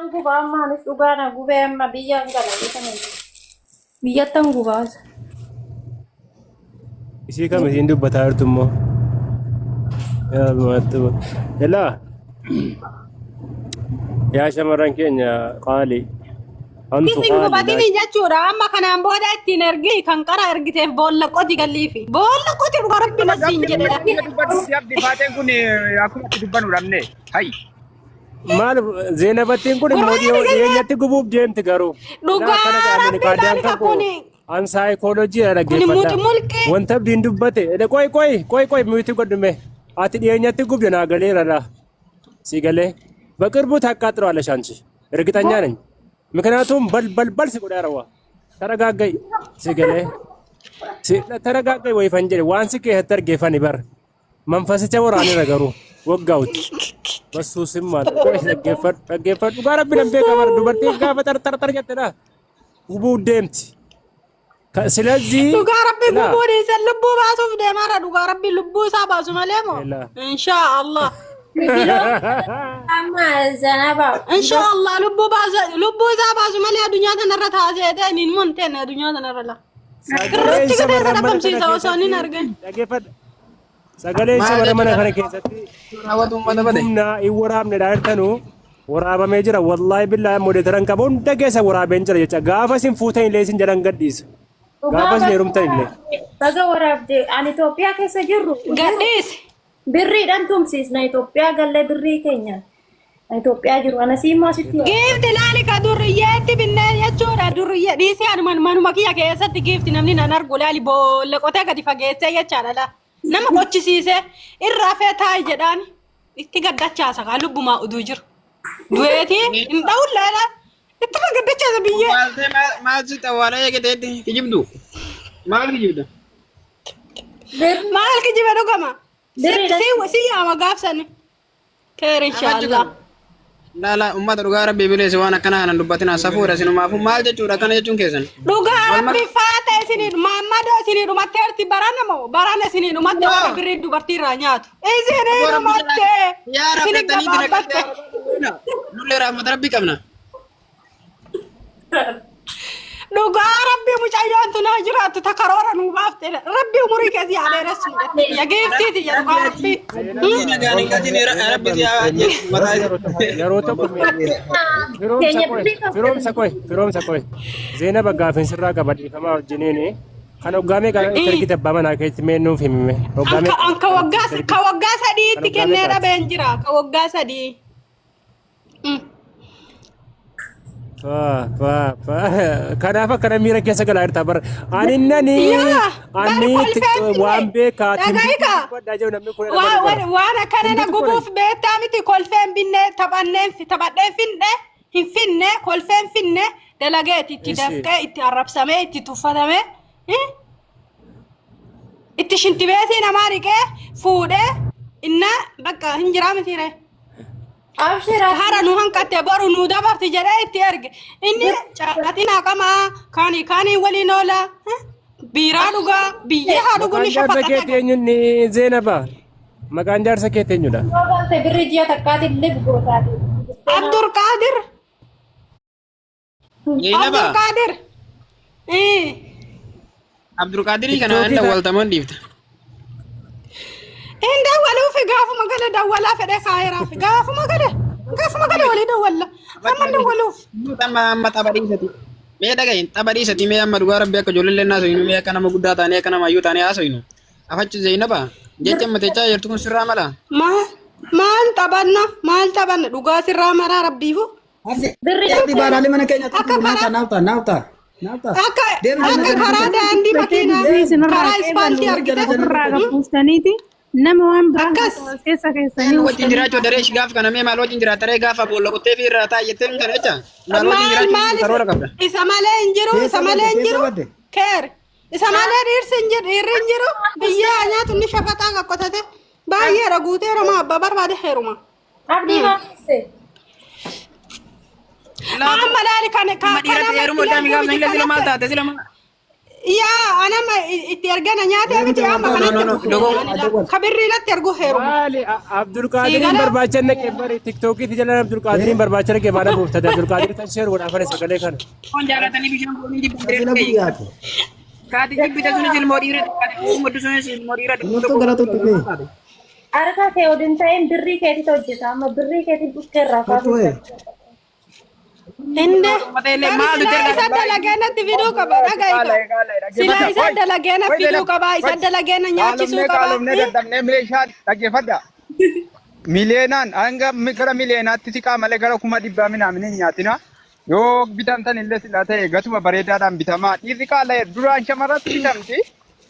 Nan gubaa amma anis dhugaa na gubee amma biyya hin gala biyyattan gubaasa. Isii kam isiin dubbataa jirtu immoo. Yaa maattu. Elaa. Yaa shamarran keenya qaalii. Antu Isin qaalii. gubatini jechuudha. Amma kanaan booda ittiin ergi kan qara ergiteef boolla qoti galliifi. Boolla qoti dhuga rabbi nasiin jedhe. Dubbatu abdi faateen kun akkuma itti dubbannu dhabne. Hayi. Maal Zeenabattiin kun immoo Gurra dhiyeenyatti gubuuf deemti garuu. Dhugaa Laa akkana jedhamani rabbi kaadaan ilaali kan koo kuni. an saayikooloojii Kuni dhaggeeffadha. muxi mulqii. Wanta abdiin dubbate edhe qoy qoy qoy qoy miyuuti godhume ati dhiyeenyatti gubde naa galeera laa si galee በቅርቡ ታቃጥለዋለሽ አንቺ እርግጠኛ ነኝ። ምክንያቱም በል በል በል ሲጎዳ ረዋ ተረጋጋይ ሲገሌ ተረጋጋይ ወይ ፈንጀ ዋን ሲኬ ተርጌፈን በር መንፈስቸ ወራኔ ነገሩ ወጋውት በሱ ስም ማለት ቆይ dhaggeeffadhu dhaggeeffadhu dhugaa rabbi nan beeka bar dubartiin gaafa xarxarxar jettedha gubuu deemti ስለዚህ Dhugaa rabbi laa gubuu dhiisan lubbuu baasuuf deemaara dhugaa rabbi lubbuu isaa baasu malee moo? laa Inshaa Allah. Amma zanaba. Inshaa Allah lubbuu baasu lubbuu isaa baasu malee addunyaa tanarra taasee ta'e niin monteen addunyaa tanarra la. Sagaleen Kirritti gatee shamarran isa mana kana dhabamsiisa osoo hin keessatti argin. dhaggeeffadha. Sagaleen Maal shamarran mana jechuudha? kana keessatti Raawwatu uummata hin bade. gubnaa hin waraabnedha jirtanu waraabamee jira. Wallaahi billaahi modereetaran qaba hunda keessa waraabeen jira jecha gaafa isin fuutan illee isin jalan gadhiisa. Dhugaa Gaafa isin heerumtan illee. baga waraabde ani Itoophiyaa keessa jirru Gadhiisi. birriidhaan tumsiisna Itoophiyaa gallee birrii keenya Itoophiyaa jiru anasii immoo asitti Giifti laali ka durriyyeetti binnee jechuudha. Durriyyee dhiisee anuma manuma kiyya keessatti giifti namni nan argu laali boolla qotee gadi fageessee jechaadha laa. Nama qochisiisee irraa fee taa'i jedhaan itti gaddachaasa kaa lubbumaa uduu jiru. Du'eetii hin dha'uun laala ittuma gaddachaasa biyyee. Waaltee maal si xawwaala eegateetti kijibdu? Maal kijibda? Maal kijiba dhugama? Birriidhaan Si si yaama gaafsani. Keer inshaallah. Laala uummata dhugaa rabbii bileessi waan akkanaa kanan dubbatina safuudha sinumaafuu maal jechuudha akkana jechuun keessan. Dhugaa Wal rabbi faata isinii maammadoo isinii dhumatte erti barana moo barana isinii dhumatte warra birrii dubartii irraa nyaatu. Isinii dhumatte Yaa isinii rabbatanii gabaabbatte. Nullee rahmata rabbii qabna. Dhugaa rabbi mucayyoon tun haa jiraattu ta karoora nuu baafte rabbi umurii keessa yaa dheeressu ya geeftiiti ya dhugaa rabbi. Rabbii nagaan hin gatiin rabbi si haa ajjeesu mataa isaa. Yeroo tokko firoomsa keenya qoy birrii tokko firoomsa qoy firoomsa qoy Zeenaba gaafin sirraa qaba dhiifamaa wajjiniini kan hoggaa meeqa itti ergite abbaa manaa keetti mee nuuf himime hoggaa meeqa Anka waggaa itti ka ergite waggaa kan sadiitti hoggaa kennee meeqaati dhabeen jira ka waggaa sadii. Fa fa fa kanaaf akkana miira keessa galaa jirta bara ani nani Yaa bari ani kolfeen finne waan beekaa dhaga'i timbiitti kaa. dubbadhaa jiru namni kun Waan dhaban waan bara waan akkana na timbiitti gubuuf godhan beektaa miti kolfeen binne taphanneen taphadheen finne hin finne kolfeen finne dalageeti itti Ishi dafqee itti arrabsamee itti tuffatamee itti shintibeetii namaa dhiqee fuudhee inna bakka hin jiraa miti ree. Abshira Hara nu hanqatte boru nu dabarti jedhee itti erge. Inni caatiin haqamaa kaanii kaanii waliin oola biiraa dhugaa biyyee haa dhugu maqaan ni jaarsa shafaqata. keetti eenyuun Zeenaba maqaan jaarsa keetti eenyudha yoo galte birrii ji'a takkaatiin illee gootaati. Abdulqaadir. Zeenaba Abdulqaadir. Abdulqaadirii kana hin tiktookii dawwaltamoo hin dhiifta? Hin dawwaluufi gaafuma gale dawwalaa fedhe kaayeraaf gaafuma gale gaafuma gale walii dawwalla amma hin dawwaluuf. Amma amma tapha dhiisati. Mee dhagahin tapha dhiisati mee amma dhugaa rabbii akka ijoollee haasofnu mee akka nama guddaa taanee akka nama hayyuu taanee haasofnu. Afachi Zeenaba jecha amma jechaa jirtu kun sirraa mala. Maal maal taphanna maal taphanna dhugaa sirraa maraa rabbiifu Birrii Abdi baanaalee mana keenya akka tokko naaf karaa ta'a naaf ta'a naaf ta'a naaf ta'a. akka Deemi akka jala jala karaa daandii makiinaa deemi karaa ispaaltii jala argite jala Ofirraa gabbuuftaniiti nama waan biraa akkas haasawaa keessa keessanii Een wajjin jiraachuu dareesh gaaf kana mee maal wajjin jiraata ree gaafa boolla qottee fi irraa taa'e jettee kana jecha maal wajjin maal jiraachuuf maal karoora qabda. isa malee hin jiru isa Keessa malee badde hin keessa jiru badde. keer isa malee dhiirsi hin jiru dhiirri hin jiru biyya nyaatu inni shafaxaa qaqqotate baay'eedha guuteera maa abbaa barbaade heeruma. Abdii maal ibse? Amma laali kan Amma dhiiratti kan heerumuu amma addaa migaaf itti sila maal ergu taate sila maal. Yaa anama itti ergana nyaatee miti amma No, no, no, kanatti ka birrii natti ergu heeruma. Maali Abdulqaadiriin barbaacha naqee bari tiktookii jala Abdulqaadiriin barbaacha naqee baana buuftate Abdulqaadir tan sheer godhaa fane sagalee kana. Foon jaalatanii bishaan foonii jibbu Sila guyyaati. Kaati jibbite sunis ilmoo dhiira kaati maddu sunis ilmoo dhiira. Murtuu gara tuttuqee. Harka kee odin ta'in birrii keetitu hojjeta. Amma birrii keetiin dhukkee irraa Tuttuqee. kaasuu. Inde Illee maaltu silaa isa dalagee natti fiduu qaba dhaga'i. Silaa isa dalagee na fiduu qaba isa dalagee na nyaachisuu qaba. Qaalomnee dadhabnee meeshaa dhaggeeffadha. Miliyeenaan hanga gara miliyeenaatti siqaa malee gara 100,000 minaamin hin nyaatina. Yoo bitamtan illee silaa ta'e gatuma bareedaadhaan bitamaa. Dhiirri qaala'e duraan shamarratti bitamti.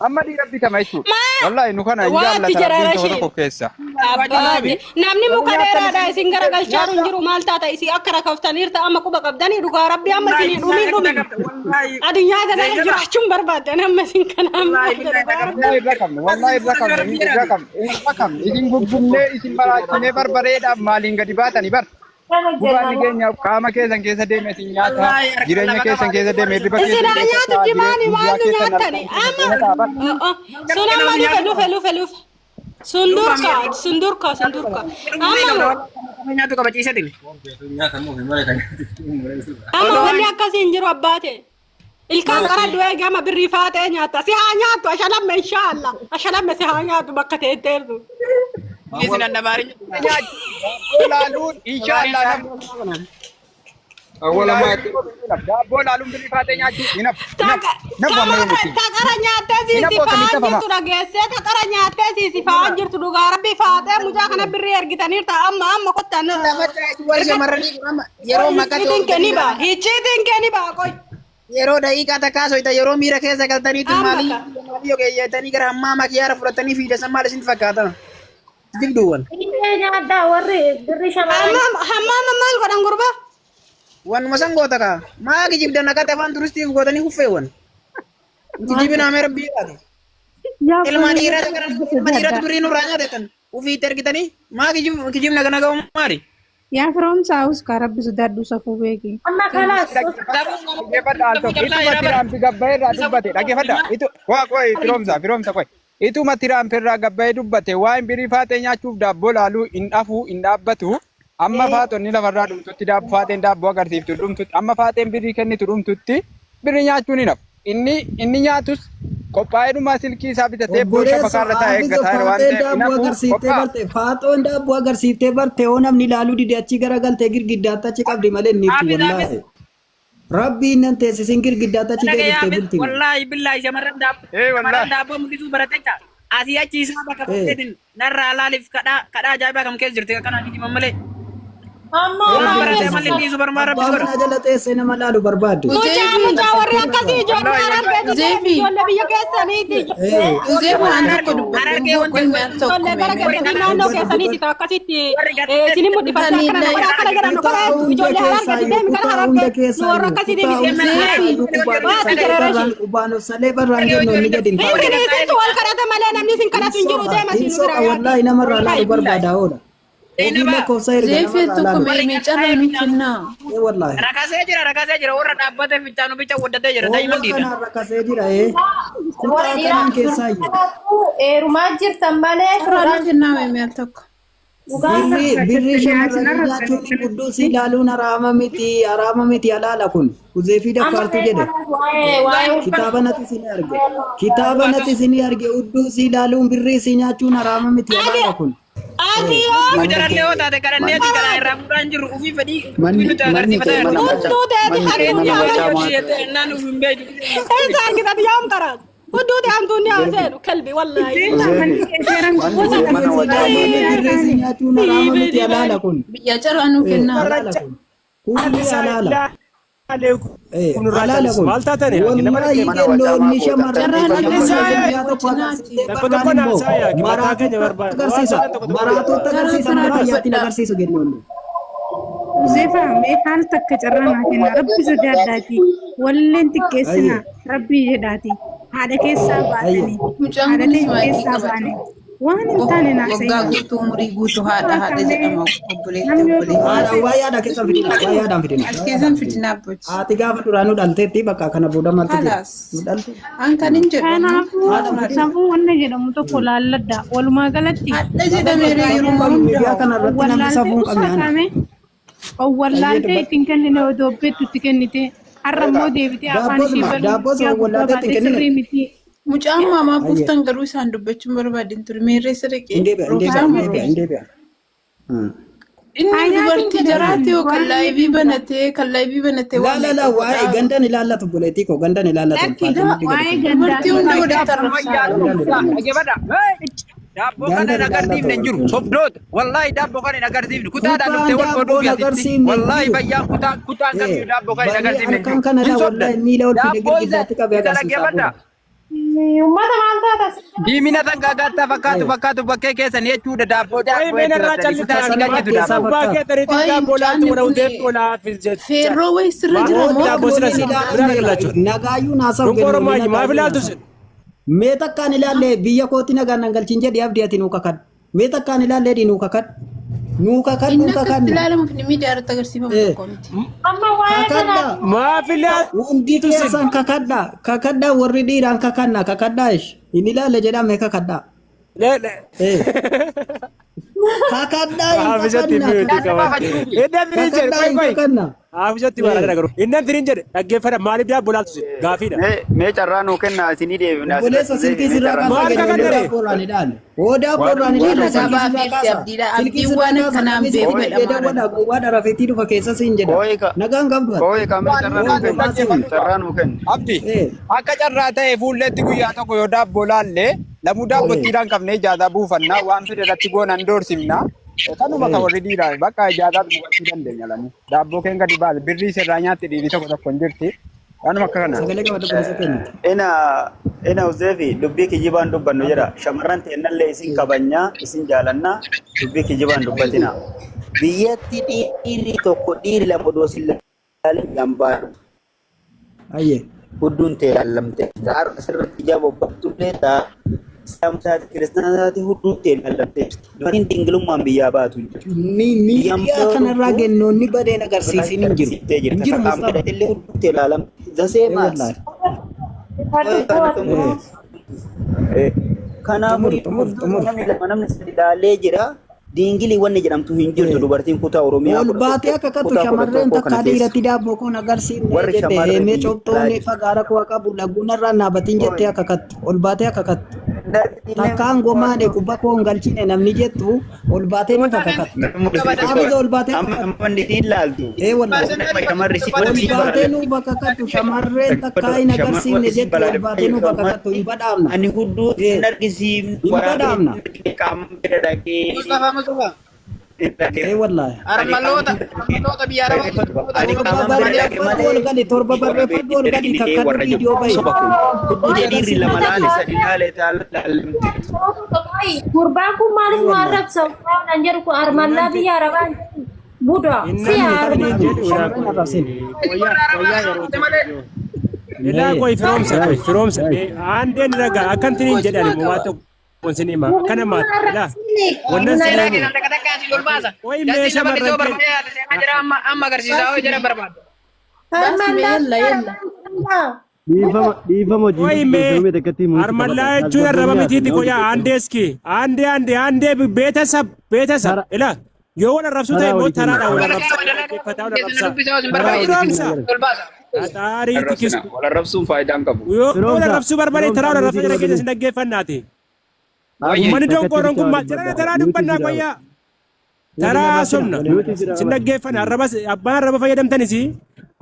Amma dhiira bitama jechuudha. Wallaahi nu kana hin Waatti jaallata jara rabbiin tokko Rashiid. tokko keessa. Abbaati. Namni muka dheeraadha isin garagalchaa hin jiru maal taata isin akka rakaftaniirta amma quba qabdanii dhugaa rabbi amma isin dhumin dhumin. Addunyaa kanarra jiraachuun barbaaddan amma isin kana amma dhugaa rabbi. Wallaahi irra qabne, wallaahi irra qabne, irra qabne, irra qabne. Isin guggubnee, isin maraachinee barbareedhaaf maaliin gadi baatanii bar. Kan Gubaanni hojjenna. keenya qaama keessan keessa deeme isin nyaata, jireenya keessan keessa deeme hirriba Isin keessan haa keessa nyaatu ta'a, jimaani guyyaa maal nu keessan nyaattani halkan keessa ta'a bar. amma sun amma lufe lufe lufe lufe sun durka sun durka sun durka amma Nyaatu qaba ciisatin. amma wanni akkasii hin jiru abbaate ilkaan qara du'ee gama birrii faatee nyaatta si haa nyaattu ashalamme inshaallah ashalamme si haa nyaattu bakka teetteertu. Isin addabaariin. Daabboo laaluun inshaallah nama. Daabboo laaluun birrii faatee nyaachuu hin hafu. Hin hafu amma yoo miti. Taqara nyaattee Hin siisi hafu akkamitti fa'aan hafama? jirtu dhageessee taqara nyaattee siisi fa'aan jirtu dhugaa rabbi faatee mucaa kana birrii ergitaniirta amma amma kottaan. Warri shamarranii kun amma yeroo maqaa Hicciitiin kenni ba'a hicciitiin kenni ba'a qoy. Yeroo daqiiqaa takkaa soita yeroo miira keessa galtaniitu Amma maalii ka. maalii ogeeyyeetanii gara hammaa makiyaara fudhatanii fiidasan maal isin fakkaata? Dibduuwwan. Birrii nyaadhaa warri birrii shamarran. Hammaama maal godhan gurbaa? Wanuma san goota kaa. Maa kijibdan akkatti afaan turistiif gootanii huffeewwan. Kijibin amee rabbii taate. Yaa Ilma dhiiraatu gara ilma dhiiraatu birrii nurraa nyaatetan. Ufiitti ergitanii maa kijibna kana ga'u maali? Yaa firoomsaa uskaa rabbi sodaadhu safuu beeki. Amma kalaas. Dhaggeeffadha al tokko. Ituma tiraampi gabbaa'ee irraa dubbate dhaggeeffadha. Itu waa qoy firoomsa firoomsa qoy. Ituma tiraampi irraa gabbaa'ee dubbate waa'een birrii faatee nyaachuuf daabboo laaluu hin dhafuu hin dhaabbatu. Amma faatonni lafarraa dhumtutti daabboo faateen daabboo agarsiiftu dhumtutti amma faateen birrii kennitu dhumtutti birrii nyaachuun hin hafu. Inni nyaatus qophaa'eedhuma silkii isaa bitatee boo Obboleessa shafaqaarra taa'ee haati eeggataa jira waan faaxeen ta'eef hin daabboo hafu agarsiiftee qophaa. barte faaxoon daabboo agarsiiftee barte yoo namni ilaaluu dide achi garagaltee girgiddaatti achi qabdi malee inni itti wallaahi. Rabbiin nan teessisin girgiddaatti achi deebiftee bulti. Wallaahi billaahi shamarran daabboo Ee shamarran wallaahi. daabboo mul'isuu baratecha. Asii achi isaa bakka Ee. fudhateetiin narraa laaliif kadhaa kadhaa ajaa'ibaa kam keessa jirti akkanaa miti malee. Amma Waan baratee malee dhiisuu barmaa rabbi Abbaa godha. manaa jala teessee nama laalu barbaaddu. Mucaa mucaa warri akkasii ijoollee harargeetu deemi ijoollee biyya keessaniiti. Ee. Uzee waan tokko dubbadhu Harargee immoo wanti qoy maal tokko Ijoollee gara mee keessanii naannoo keessaniiti ta'u akkasitti isin mul'ifachaa akkana nama akkana jedhan nu Kutaa bara hunda ijoollee harargeetu keessaayyuu deemi gara kutaa hunda harargee nu warra keessaayyuu akkasii kutaa deemi. hunda keessaayyuu qubaan Waati salee jara barraan rashii. qubaan salee barraan jennu inni gadi hin taa'u. Isin isintu wal kadhata malee namni isin kadhatu hin jiru deema Hin isin nu soqa bira yaati. wallaahi namarraa laalu barbaada oola. Ofii lakkoofsa erga Zeefee namarraa tokko laalu. mee mee carraa nu kennaa. Ee wallaahi. Rakasee jira rakasee jira warra dhaabbatee fichaanu bicha waddatee jira Oola daa'imman dhiidha. kanaan rakkasee jira ee. Kutaa warri dhiiraa kanaan keessaayyuu. heerumaa jirtan malee Carraa nu kennaa mee maal tokko. Birrii birrii shamarranii nyaachuun qudduus ilaaluun haraama miti haraama miti halaala kun. Huzeefii amma daffaartu jedhe. waa'ee waa'ee Kitaaba natti isinii arge. Kitaaba natti isinii arge udduus ilaaluun birrii si nyaachuun haraama miti halaala kun. Ati yoo Ofii darallee yoo taate kadhannee karaa irraa fuudhaa hin jirru ofii fedhii ofii Manni nuti manni agarsiifataa kee jirru. mana macaa hudduu teeti manni kee hattuun mana macaa yaa maal ta'e? Naan uf hin beektu. Eessa argitan yoom karaa? Hudduu ta'e hamtuun ni haaseenu kalbi wallaahi. Uzeefi Manni kee seeraan manni kee mana wacaa maal ta'e? Birrii si nyaachuun haraama miti halaala kun. Biyya carraa nu Ee kennaa. halaala kun. Kulli halaala. Ee Kun irraa halaala callis kun. maal taatani ati nama Wallaahi dhaggeeffatu. Mana wacaa kennoonni maa gootan? shamarran Carraa nu biyya kennaa guyyaa tokko wajjinaati. agarsiiftee Tokko tokko barraan immoo naasaa yaaki mataa keenya maraatota barbaada. Waan agarsiisa. sana tokko tokko Maraatota Karaa agarsiisa karaa malee biyyaatti hin dubbadhaa. agarsiisu kennoonni. Uzeefaa mee haal takka carraa naa kenna rabbi sodaadhaati walleen xiqqeessina Ayyee rabbii jedhaati haadha keessaa ayyee. baatanii Mucaan haadha kunis teenya maayikii keessaa qabata. baane. Waan hin taane Waggaa naasa'ina. guutuu umurii guutuu haadha haadha jedhama obboleetti Namni yoo obboleetti. Haadha waa yaada keessan fidina waa yaadaan fidina. As keessan fidina abbochi. Haati gaafa duraanuu dhalteetti bakka kana booda maaltu jira? Halaas. Nu dhalte. An kan hin jedhu Kanaafuu Haadha safuu wanna jedhamu tokko laalladha. Walumaa galatti hadha jedhamee yeroo Miidiyaa hundaa. kana irratti namni wallaaltee safuu hin qabne ana. usaatame wallaaltee ittiin kennine odoo beektu itti kennite har'a immoo deebitee afaan ishii Daabboosuma banuu daabboosuma guddaa wallaaltee ittiin baatee kennine. sirrii miti. Mucaan maamaa Ayyee. buuftan garuu isaan dubbachuun barbaadin ture. Meerree sirriqee Hin deebi'a hin deebi'a roobsaa hin moo deebi'a hin deebi'a. Inni Hayaatiin dubartii jaraati jedhaman yoo kan waan laayivii banatee kan laayivii banatee Laa waan laa laa meeqa waa'ee godhaa. gandan ilaallatu obboleettii koo gandan ilaallatu Lakki ulfaatee mudhii gadi waa'ee fuudhe. Dubartii gandaatiin hunda walitti Daabboo arrabsaa. Gandan ilaallatu. Dhaggeeffadha. Daabboo kana Gandan hin agarsiifne hin ilaallatu. jiru. Sobdoota. Wallaahi daabboo kana hin agarsiifne. Kutaadhaan Kutaan dhuftee wal daabboon qooduu asitti. agarsiifne hin Wallaahi jiru. bayyaan kutaan kutaan Eh, kamiyyuu daabboo kana hin barree agarsiifne hin halkan jiru. kana Hin laa sobdan. wallahi miila ol fide Daabboo isa girgiddaatti qabee isa agarsiisaa dhaggeeffadha. booda. Uummata maal taata? Diimina sangaagaattaa fakkaatu fakkaatu bakkee keessan jechuudha daabboo Qoy daabboo mee narraa jechuudha. callisaa Kutaan maal galchitu keessaa daabboo. abbaa fakkaata. kee xariitiin Qoy daabboo mucaan laaltu wala kun udeef olaafis jecha. feerroo wayii sirra jira Maal moo daabboo sira akkamitti si ilaalama? bira galaachuudha. Nagaayyuu naasaaf Dunqooroo kennu maayi maaf nagaayyuu ilaaltu naasaaf. sin? Mee takkaan ilaallee biyya kootti nagaan nan galchin jedhi abdii ati nuu kakadhu. Mee takkaan ilaallee di nuu kakadhu. Nuu kakadhu Inni nuu akkasitti kakadhu. ilaalamuuf inni miidiyaa irratti agarsiifamu Eh, tokko miti. Amma waa'ee kakadhaa. kanaa Maaf ilaaltu Hundi sin? keessan kakadhaa. Kakadhaa warri dhiiraan kakanna kakadhaa ish. Hin ilaalle jedhame kakadhaa. Eh, kakadhaa hin Haafizatti kakanna miyuuti kakadhaa. qabatte. Inni firiin jedhe Kakadhaa qoy hin qoy. kakanna. Haafizatti Eh. baala garuu. Inni firiin jedhe dhaggeeffadha maaliif daabboo laaltu sin? Gaafiidha. Mee mee carraa nuu kennaa isinii deebifna Obboleessa asirratti silkii mee sirraa carraa kaasaa Maal kennu kakadha hoo ree? daabboo irraan ilaali. Hoo daabboo waan irraan Inni ilaali waan ragaa silkii sirraa baafeerti kaasa. abdiidha. Silkii Abdiin sirraa waan kaasa akkanaan namni si beeku Qoy dhufee jedhama. dawwadha gowwaadha rafeetii dhufa keessa siin jedha. qoy ka Nagaan qabdu ati. qoy ka mee Waan carraa nuu waan kenni Gowwaa siin. dhaggeeffadhu. carraa nuu kenni. Abdi Eh. akka carraa ta'e fuulletti guyyaa tokko yoo daabboo laallee lamuu Eh. daabbottiidhaan qabnee ijaaza buufannaa waan fide irratti goonan doorsifna. Kanuma kan Eh. warri dhiiraa bakka ijaazaa buufachuu dandeenya lamuu. Daabboo keen gadi baase birrii sirraa nyaatti dhiirri tokko tokko hin jirti. Waanuma akka kana. Sagalee qabadhu obboleessa keenya. Ina ina Uzeefi dubbii kijibaan dubbannu jedha. Shamarran teennallee isin kabajnaa isin jaalannaa dubbii kijibaan dubbatina. Biyyatti dhiirri tokko dhiirri lama odoo sin laalin gambaadhu. Ayyee. Hudduun tee laallamte. Har'a sirriitti ijaa bobbaatullee ta'a. Islaama taate kiristaana taate hudduun tee laallamte. Dubartiin dingilummaan biyyaa baatu hin jiru. Miidiyaa Biyyaan kanarraa baatu gennoonni badeen agarsiisin hin jiru. agarsiiftee Hin jirta. jiru Kaqaama Mustafa. hidhatillee hudduun tee laalamte. Zasee Eh maas. wallaahi. Qoy kana xumuru. Eh. Kanaafuu Xumur xumur hudduu xumur. namni lama namni sadi laalee jira. Dingilii wanni jedhamtu hin jirtu Eh. dubartiin kutaa Oromiyaa Ol kudha baatee tokko akka kattu kutaa kudha shamarreen tokkoo kana takkaa keessa. dhiiratti daabboo kun agarsiifne Warri jette shamarree heemee biyya cobxoonni alaa jirtu. fagaara koo qabu laguunarraa naabatiin jettee Qoy akka kattu ol baatee akka kattu. Takkaan gomaane qubba koo hin galchine namni jettu ol baatee nuuf akka kattu. Haamiza ol baatee akka Amma kattu. amma inni ilaaltu. Ee wallaahi. Shamarri si Ol si baatee nuuf akka kattu shamarreen takkaa hin agarsiifne si jettu ol baatee nuuf akka kattu hin badhaamna. Ani hudduu Ee hin argisiifne hin waraabee badhaamna. qaama bira dhaqee Mustafa Mustafa. Ee wallaahi. Armaloota armaloota biyya arabaa Ani Torba qaama bira dhaqe barreeffadhu malee ol gali torba waraabee barreeffadhu ol gali dargitee kakkadhu warra jiru viidiyoo bahi. soba kun hudduu Hin dhiirri lama agarsiifne. laale sadi laale laalamte. Gurbaan kun Ee maaliif nu wallaahi. arrabsa? Waan jedhu kun armallaa biyya arabaa buda. Si Inni arma. jedhu ilaa Shamarreen arrabsin. qoy wayyaa yeroo tokko. Ilaa qoy firoomsa qoy firoomsa aandeen ragaa akkantiin jedhan immoo waa tokko sin hima akkana maati ilaa wannan sin Seenaa himu keessan takka takka asii ol baasa. qoy Dasii mee nama shamarran kisoo kee barbaada seenaa jira amma amma agarsiisaa hoo jira barbaada. Baas mee yalla yalla. Dhiifama dhiifama hojii qoy mee dorgomee takkatti muuziqaa armallaa qabadha. jechuun arraba Tasgabboon mitiitti nyaata qoyaa aandee iski aandee aandee aandee beetasab beetasab Tara ilaa yoo wal arrabsuu ta'e taraa immoo walii kenna. taraadhaan wal Warra arrabsaa kaan wal warra dhaggeeffataa wal keessan arrabsaa dubbisaa isin Taraa barbaada. walii kenna firoomsa jala. Ol baasa. Xaarii Arrabsina. tikisku Wal arrabsuun faayidaa hin qabu. yoo wal Firoomsa arrabsuu barbaade firoomsa taraa wal muuziqaa arrabsaa jara keessa qabadhu. sin dhaggeeffannaati. Wayye. Uummanni Takkatti donqooroon bichaa kun maal waliin jedhana badda. taraa Nuti dubbannaa jira. qoyyaa. Waliin Taraa arrabsina. somna Waliin sin arrabsina. dhaggeeffanna arrabas abbaan arraba fayyadamtanis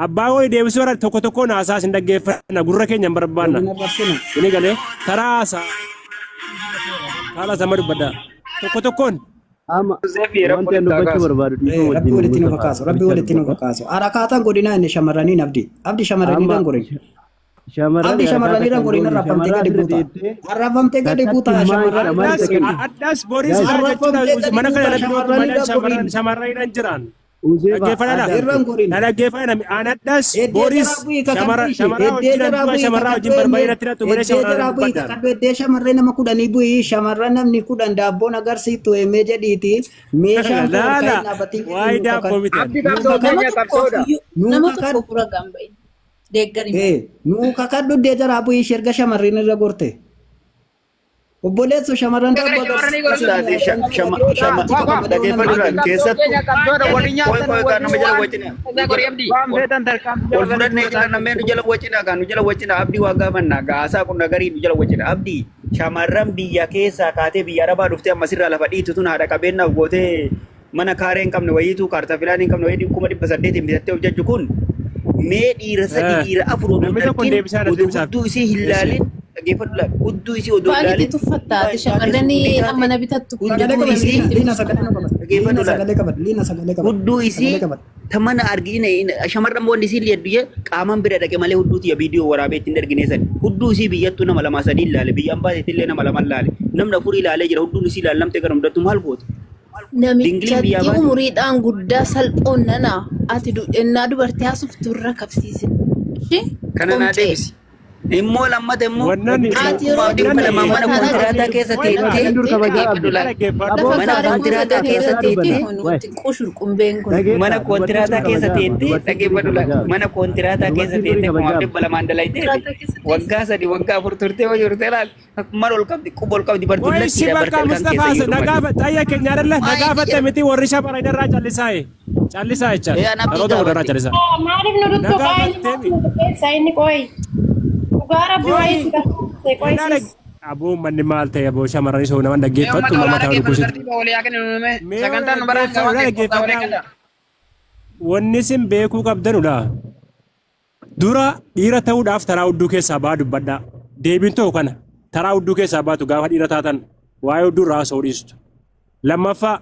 abbaa wayii deebisuu bara tokko tokkoon haasaa sin dhaggeeffanna gurra keenya hin barbaanna. Waliin arrabsina. Inni galee taraa haasaa haala sama dubbaddaa tokko tokkoon Amma Uzeefi rabbi wanti ani walitti haa dubbachuu kaasu. barbaadu Eh, dhiifama Rabbi wajjin walitti nu Mustafaa fakaasu. Rabbi bichaa walitti nu dubbadha. fakaasu. Arakaataan godinaa inni shamarraniin abdi. Abdi shamarranii Amma dangorin. shamarran Abdi harakaata shamarranii kan dangorin goone arrafamtee shamarraa gadi asirra buuta. deebitee Arrafamtee gadi buuta takkatti maal shamarranii shamarri addas takka dangorin. addas boris Guys, haa jechuudha Arrafamtee gadi mana kana buuta irratti shamarranii malee dangorin. shamarraniidhaan jiraan. Uzeefa Dhaggeeffadhaa. Irra hin gorin. Na dhaggeeffadhaa anadhas Eddee Boris jaraa bu'ii kakadhu shamara ishee. shamara Eddee wajjin jaraa du'a bu'ii shamarraa kakadhu wajjin barbaadee emmee. natti hidhatu malee Eddee shamarraa jaraa bu'ii dubbadhaan. kakadhu eddee shamarree nama kudhanii bu'ii shamarran namni kudhan daabboon agarsiiftu emmee jedhiiti. Meeshaan koo ol Laala ka'ee dhaabbatiin jedhi waa'ee nuu daabboo kakadhu. miti ani. Abdi Nuu qabsoo kakadhu. Nama keenya tokkoof qabsoodha. iyyuu Nuu nama kakadhu. tokkoof ragaan bahin. Deeggari malee. Ee, nuu kakadhu eddee jaraa bu'ii ishee erga shamarreen irra gorte. Obboleessu shamarran Gara daabboo shamarranii agarsiiftu gorsu. Taate shama dhaggeeffadhu laal Qabsoo keessattuu keenya qabsoodha. Warri qoy nyaatan qoy kaan warri nama jala waan wacina Isaa gorii abdii. waan feetan tarkaanfii ol jala fudhannee fudhatan. jira namni nu jala wacina kaan nu jala wacina abdii waa gaafanna gaasaa kun nagarii nu jala wacina abdii shamarran biyya keessaa kaatee biyya arabaa dhuftee amma sirraa lafa dhiitu tun haadha qabeenyaaf gootee mana kaaree hin qabne wayiitu kaartaa filaan hin qabne wayii 800,000 bitattee of jajju kun mee dhiira sadi dhiira afur odoo Namni hin tokko hin argin deebisaa na odoo deebisaaf. hudduu isii hin Eessi. laalin dhaggeeffadhu laal hudduu isii odoo hin Maalitti laalin tuffatta dhugaa ati hin taate shamarran suuqii amma taate na bitattu kun Sagalee hudduu qabadhu isii liina liina sagalee nu qabadhu. Liina dhaggeeffadhu laal sagalee qabadhu. Liina sagalee qabadhu. hudduu isii Sagalee qabadhu. ta mana argine shamarran boonni isii hedduu qaamaan bira dhaqe malee hudduu tiyya viidiyoo waraabee ittiin argine san hudduu isii biyyattuu nama lama sadii ilaale biyya ambaa illee nama lama ilaale namni afurii ilaalee jira hudduun isii ilaalamte gara hundattuu maal goota dingiliin biyyaa Namichatti baate umuriidhaan guddaa salphoon nana ati ennaa dubartii haasoftu irra kabsiisin. Ishee kana naa qomcee. deebisi immoo lammata immoo Wannan Ati yeroo kuma dhibba dubbatu lamaan mana mataadhaa kontiraataa gadi keessa Qoy teettee Dur dhaabattee kabajaa dhaggeeffadhu abdi. laal dhaggeeffadhu. lafa Aboo mana kaaree kuma kontiraataa sagal keessa keessa teettee teettee kun Waay. xiqqoo shurqumbeen kun. mana Dhageetta dubartiin kontiraataa dur keessa kabajaa amma teettee dubartiin durii dhaggeeffadhu laal kabajaa mana kontiraataa keessa dubartiin durii teettee kumaaf kabajaa dhibba lamaan dalayteeti Kontiraataa keessa teessee. waggaa sadii waggaa afur turtee hojii turtee laal maal ol qabdi quba ol qabdi Qoy si bartullattiidha bakka barte halkan Mustafaa keessa iyyuu nagaa dhumate. xayya keenya አይደለ nagaa fatte miti warri shamara irraa callisaa callisaa jechaadha. Ee an abdii Dhaloota irraa gaafadhe. callisaa. Maaliif nu Nagaa tuttuqaa inni fattee maaf nu tuqeessa inni qoy. Dhugaa rabbi waa'ee si barbaachise qoy Ilaala sis. aboo manni maal ta'e aboo shamarran isoo nama Mee dhaggeeffattu uummata nama olaa ta'u dhaggeeffatu dubbisitu. tartiiba walii haa kennu mee Mee sagantaan nu baraan dhaggeeffadhu waan ta'eef kottaa walii dhaggeeffadhaa kenna. wanni isin beekuu qabdanudha. Dura dhiira ta'uudhaaf taraa hudduu keessaa ba'aa dubbadhaa. Deebiin ta'u kana taraa hudduu keessaa baatu gaafa dhiira taatan waa'ee hudduu irraa haasa'uu dhiistu. Lammaffaa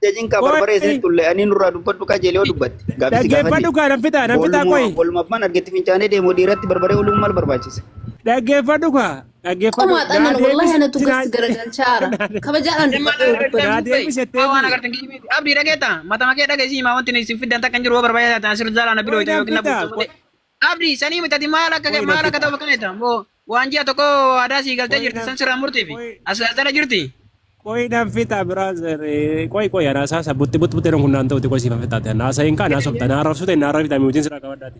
Jajin ka barbaree qoy isinitti tullee ani nurraa dubbadhu qajeelee yoo dubbatte gaafisi gaafadhe. dhaggeeffadhu kaa nan fixa nan fixa qoy Booluma abbaan argetti fincaanee deemu dhiiratti barbaree ooluun maal barbaachisa? dhaggeeffadhu kaa dhaggeeffadhu Qomaa naa xannan wallahi anatu deebisi gasi garagalchaara. Kabajaadhaan Dhimma dubbadhu yoo naa dubbatu. deebisi Waan jetteemi. agartan kijibeeti. Abdii dhageetta matama kee dhageessii himaa wanti isin fiddan takka hin jiru yoo barbaachisaa ta'an asirra jaalaa na Qoy biroo nan yookiin na fixa buutu malee. Abdii sanii mitati maal akka qoy nan maal akka fixa ta'u bakka neeta. Moo waan ji'a tokko aadaa sii galtee qoy jirti nan san sirraa murtiifi qoy as as jirti. qoy nan fixa brother qoy qoy anaa isaa butti butti butti kun naan ta'uti qoy siifan fixaate anaa isaa hin kaan haasofta naa arrabsu ta'e naa arrabita miutiin sirraa qabadhaati.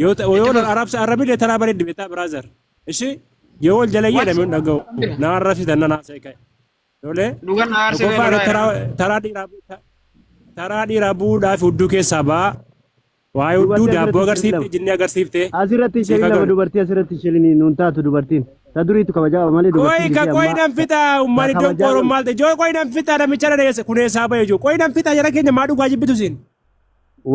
Yoo ta'u yoo arrabsa arrabile taraa bareeddi beektaa brother. Ishi yoo wal jala jedhame hin dhaga'u naa arrabsita na naasee ka'e. Tolee Dhugan na aarsee tokkoffaa lolaa taraa taraa dhiiraa taraa dhiiraa bu'uudhaaf hudduu keessaa ba'a. Waa'ee hudduu Dubartii daabboo asirratti agarsiifte lama. jinni agarsiifte Asirratti siif isheen lama agarru. dubartii asirratti isheen nuun taatu dubartiin. Ta duriitu kabajaa malee Qoy dubartiin ka gisee qoy ammaa nan fixa ta uummanni kabajaa donqooroon qabdu. maal ta'e joo qoy nan fixa namicha na dheessa kuneessaa ba'e joo qoy nan fixa jara keenya maa dhugaa jibbitu siin.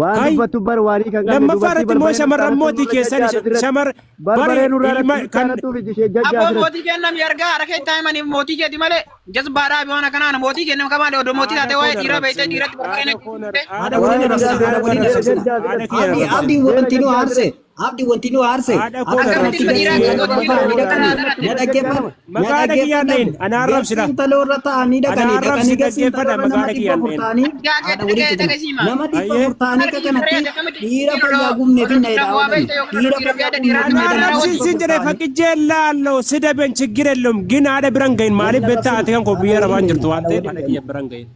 Waan Hai dubbattu bar waanii kan qabne lammaffaa dubartii irratti immoo barbaree shamarran nurraa mootii nurra keessan jajjaatu asirratti. shamar bari Barbaree nurraa ilma kan irratti ishee jajjaa Abboo asirratti. mootii kennam yargaa harka itti himaniif mootii keeti malee jazbaadhaa fi waan akkanaan mootii kennam kamaa odoo mootii haadha taate koo waa'ee dhiiraa beektee arrabsine dhiiratti barbaree haadha koo naqxee. Haadha Waa'ee waliin dhiiraa arrabsina. Haadha waliin beektee arrabsina. jajjaa haadha asirratti. kiyya Abdi arrabsine abdi Seera wanti nu jajjaa aarse asirratti. abdi wanti nu aarse haadha koo akkanumatti Akkamitti ilma dhiiraa gasii akka gabba gootii ta'anii dhiira dhaqanii kanaa na dhaggeeffadhu na maqaa haadha kiyyaan dhaggeeffadhu dhahin ana arrabsina gasii intaloorra ta'anii ana dhaqanii arrabsi dhaqanii gasii dhaggeeffadha intaloorra maqaa nama haadha dhibba kiyyaan afur dhahin ta'anii haadha waliin tuqina nama dhibba afur ta'anii akka kanatti dhiira fayyaa gubnee finna jedhaa oolani dhiira fayyaa gubnee ana finna jedhanii nama arrabsin dhibba sin afur jedhe ta'anii fakkijjee laallo sidaben ችግር የለውም ግን haadha biran gahin waliin maaliif beektaa arrabsina ati kan koo haadha biyya waliin arabaan jirtu dhayina waan haadha ta'eef waliin haadha dhayina kiyya biran gahin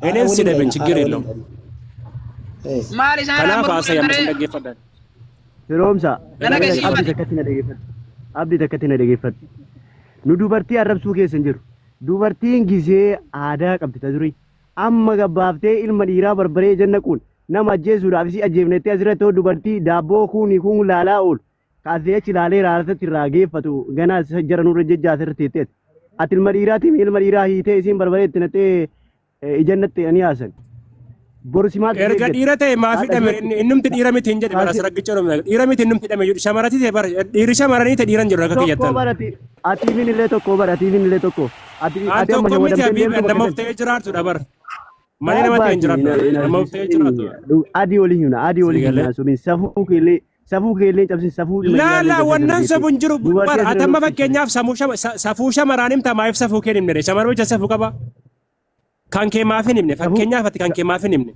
haadha እኔን waliin ስደበን dhayina ችግር haadha waliin የለውም dhayina. Maal isaan irraa kanaaf haasa'e mormuu amma sin danda'e? dhaggeeffadhaan Firoomsa. Na dhageessii Abdi himate. takkatti na dhageeffadhu. Abdi takkatti na dhageeffadhu. Nu dubartii arrabsuu keessa hin jiru. Dubartiin gisee aadaa qabdi ta durii. Amma gabbaaftee ilma dhiiraa barbaree ija naquun nama ajjeesuudhaaf isii ajjeefnettee asirratti hoo dubartii daabboo kuuni kun laalaa oolu. Kaasee achi laalee raasatti irraa geeffatu ganaa jara nurra jejjaa asirratti teetteeti. Ati ilma dhiiraatiin ilma dhiiraa hiitee isiin barbaree itti nattee ija natte ani haasan. Boru si maaltu si Erga eeggata? dhiira ta'e maaf Haadha hidhame asirratti inni innumti dhiira miti hin jedhe bara kaasee asirra oromia dhiira miti innumti hidhame jedhu shamarratti ta'e bara dhiirri shamaranii ta'e dhiiran jedhu akka tokko kiyyattan. barati atiifin illee tokko bara atiifin illee tokko ati An ati amma tokko miti shawadamtee habiibi deemtu an bakka nama of san ta'ee jiraatudha bara malee nama ta'e hin jiraatudha nama of ta'ee jiraatudha. adii olii himna adii Si olii galee. himna sumin safuu keellee safuu keellee cabsin safuu ilma Laa dhiiraallee laa cabsin wannan asirra sabu hin jiru dubartii bara asirra ati amma nuuf fakkeenyaaf safuu shamaraan himta maaliif safuu kee hin himne shamarra bicha safuu qaba kan kee maaf hin himne safuu fakkeenyaaf ati kan kee maaf hin himne.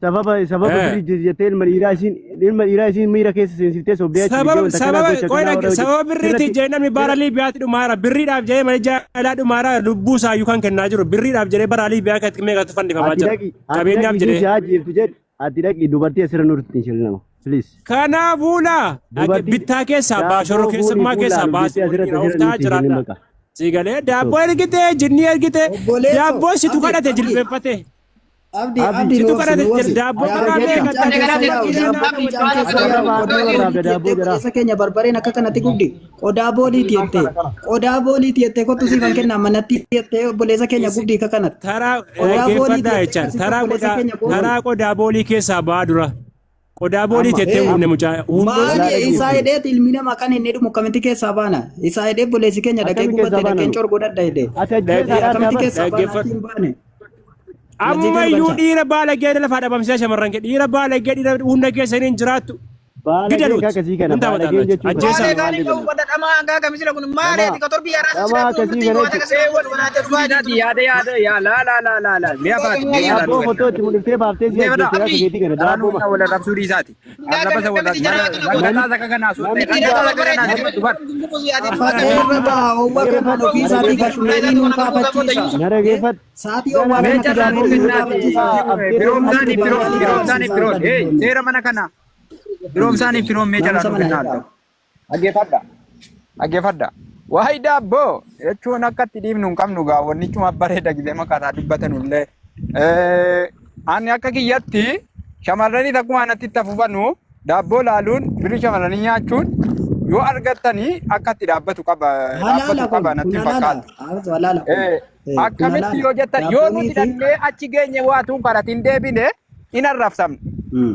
Sababa sababa birrii jettee ilma dhiiraa isiin miira keessa seensiftee sobdee achi Sababa biyya wanta kanaa sababa gocha qoy kanaa dhagge warra sababa birriitti sirratti jedhee namni bara Liibiyaatti dhumaara birriidhaaf jedhee malee jaalala dhumaara lubbuu isaayyuu kan kennaa jiru birriidhaaf jedhee bara Liibiyaa keessatti meeqatu fannifamaa ati jira dhaqi ati qabeenyaaf dhaqi isiin jedhee. si ajjeeftu jedhi ati dhaqi dubartii asirra nurti hin shirin nama please. Kanaafuu laa Dubartii bittaa keessaa baa daabboo shoror fuudhii keessummaa keessaa fuulaa baasii jettee asirratti waliin asirra ooftaa nutti hin shirin jiraadha. baqa. Si galee daabboo ergite jinnii ergite Obboleesso daabboo situ Abdi kadhate Abdi jilbeeffate. Abdi Abdi Abdi Situ nu obsi kadhate nu obsi. daabboo Daabboo karaa fincaan meeqa keessa yaa'u daabboo fincaan keessa Warra yaa'u baatee qodaa warraaf booliiti daabboo jettee jira. obboleessa keenya barbareen akka kanatti gubdi. Qodaa booliiti jettee qodaa booliiti jettee kottu siifan kennaa manatti jettee obboleessa keenya gubdi akka kanatti. Taraa Qodaa booliiti dhaggeeffadhaa jettee jechaan akkasitti taraa obboleessa qodaa keenya gootu. taraa qodaa boolii keessaa ba'aa dura. Qodaa boolii Amma jettee Ee humna mucaa humna Walaa maali isaa dhaggeeffatu. hidheeti ilmi namaa kan inni dhumu akkamitti keessaa baana? Isaa hidhee obboleessi keenya dhaqee Akkami keessaa gubatte baana dhaqeen nu? corgoo dadha hidhee. Ati ajjeesaadhaan Akkamitti dhaaban. keessaa baana dhaggeeffadhu. achi hin baane? Najjii Ammayyuu gargalcha. dhiira baalagee lafaa dhabamsiisa shamarran kee dhiira baalagee dhiira hunda keessa hin jiraattu Baalageen gidaluut akkasii kana hunda baalageen mataan jechuun ajjeesaa. kana maal jedhamu? Nama nama akkasii kana jechuun Yaada yaada yaa laa laa laa laa laa mi'a faati mi'a jalaa daabboo nu fottoo itti mul'iftee baaftee si ajjeeste akka keetii kana Karaa daabboo nu wal arrabsuu dhiisaati. Arraba isa wal Namni akka kanaa sun namni akka kanaa sun dubar. Afaan irra ta'a owwa kanaan ofii isaatii kashumeerii nuun kaafachiisa. na dhageeffadhu. Sa'aatii owwaa Mee kana carraa nuu kashumeerii nuun kennaati. kaafachiisa. Firoomsaanii Ati firoom dubartii firoomsaanii kaafsisaa firoom. hin Hey dubbanne. seera mana kana. Firoomsaanii firoom mee carraa Naamusa nuu mana kennaati. eegaa. Dhaggeeffadha. Dhaggeeffadha. Waa'ee daabboo jechuun akka itti dhiibnu hin qabnu gaa wannichuma bareeda gisee makaraa dubbatanullee. Ani akka kiyyatti shamarranii akkuma anatti itti afuufanu daabboo laaluun birrii shamarranii nyaachuun yoo argattanii akka itti dhaabbatu qaba Halaala dhaabbatu kun qaba natti kun hin halaala. fakkaatu. Halaala kun. Kun Akkamitti halaala. yoo jettan yoo Daabboonii nuti fi dhannee achi geenye waatuun karatiin deebine in arrabsamne.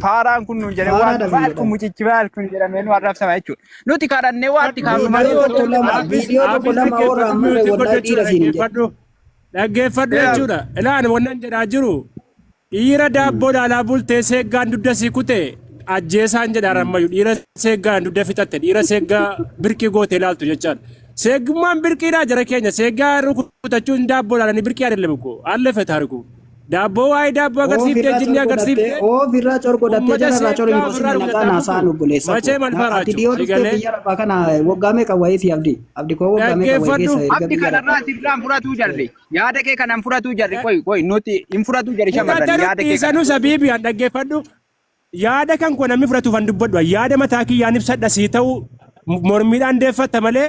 Faaraan kun nuun jedhe waan faaraadha maal nuun kun jedhama. mucichi maal kun jedhamee nu arrabsama jechuudha. Nuti kadhannee waatti kaafnu malee Viidiyoo yoo tokko lama Abis viidiyoo tokko abis lama warra dhaggeeffadhu ammarree miyuutii wallahi godhu dhiira jechuudha siin hin jedhu. dhaggeeffadhu. Dhaggeeffadhu jechuudha. Ilaan wannan jedhaa jiru dhiira daabboo dhaalaa bultee seeggaan dugda sii kute ajjeesaan jedhaa ammayyuu dhiira seeggaan dugda fixatte dhiira seeggaa birqii goote ilaaltu jechaadha. Seeggummaan birqiidhaa jara keenya seeggaa rukutachuun daabboo dhaalanii birqii አይደለም እኮ አለፈ ታሪኩ። Daabboo waa'ee daabboo agarsiiftee Ofirraa jinni corgodhattee agarsiiftee ofirraa corgodhattee uummata jararraa seeggaa cor hin ofirraa gosin rukutaa naqaa naasaan bultu obboleessa መቼም koo. Ati አልፈራችሁ dhiyoo dhuftee ሲገሌ biyya arabaa kana waggaa meeqa wayii si abdi? Abdi koo waggaa meeqa wayii dhaggeeffadhu keessa erga Abdi biyya kanarraa arabaa. sirraan furatuu jarri. Yaada kee kanaan furatuu jarri. Qoy qoy nuti hin furatuu jarri shamarran Fudhatanu yaada kee kana. dhiisanu sabiibi an dhaggeeffadhu. Yaada kan koo namni fudhatuuf an dubbadhu. Yaada mataa kiyyaan ibsadha sii ta'u mormiidhaan deeffatta malee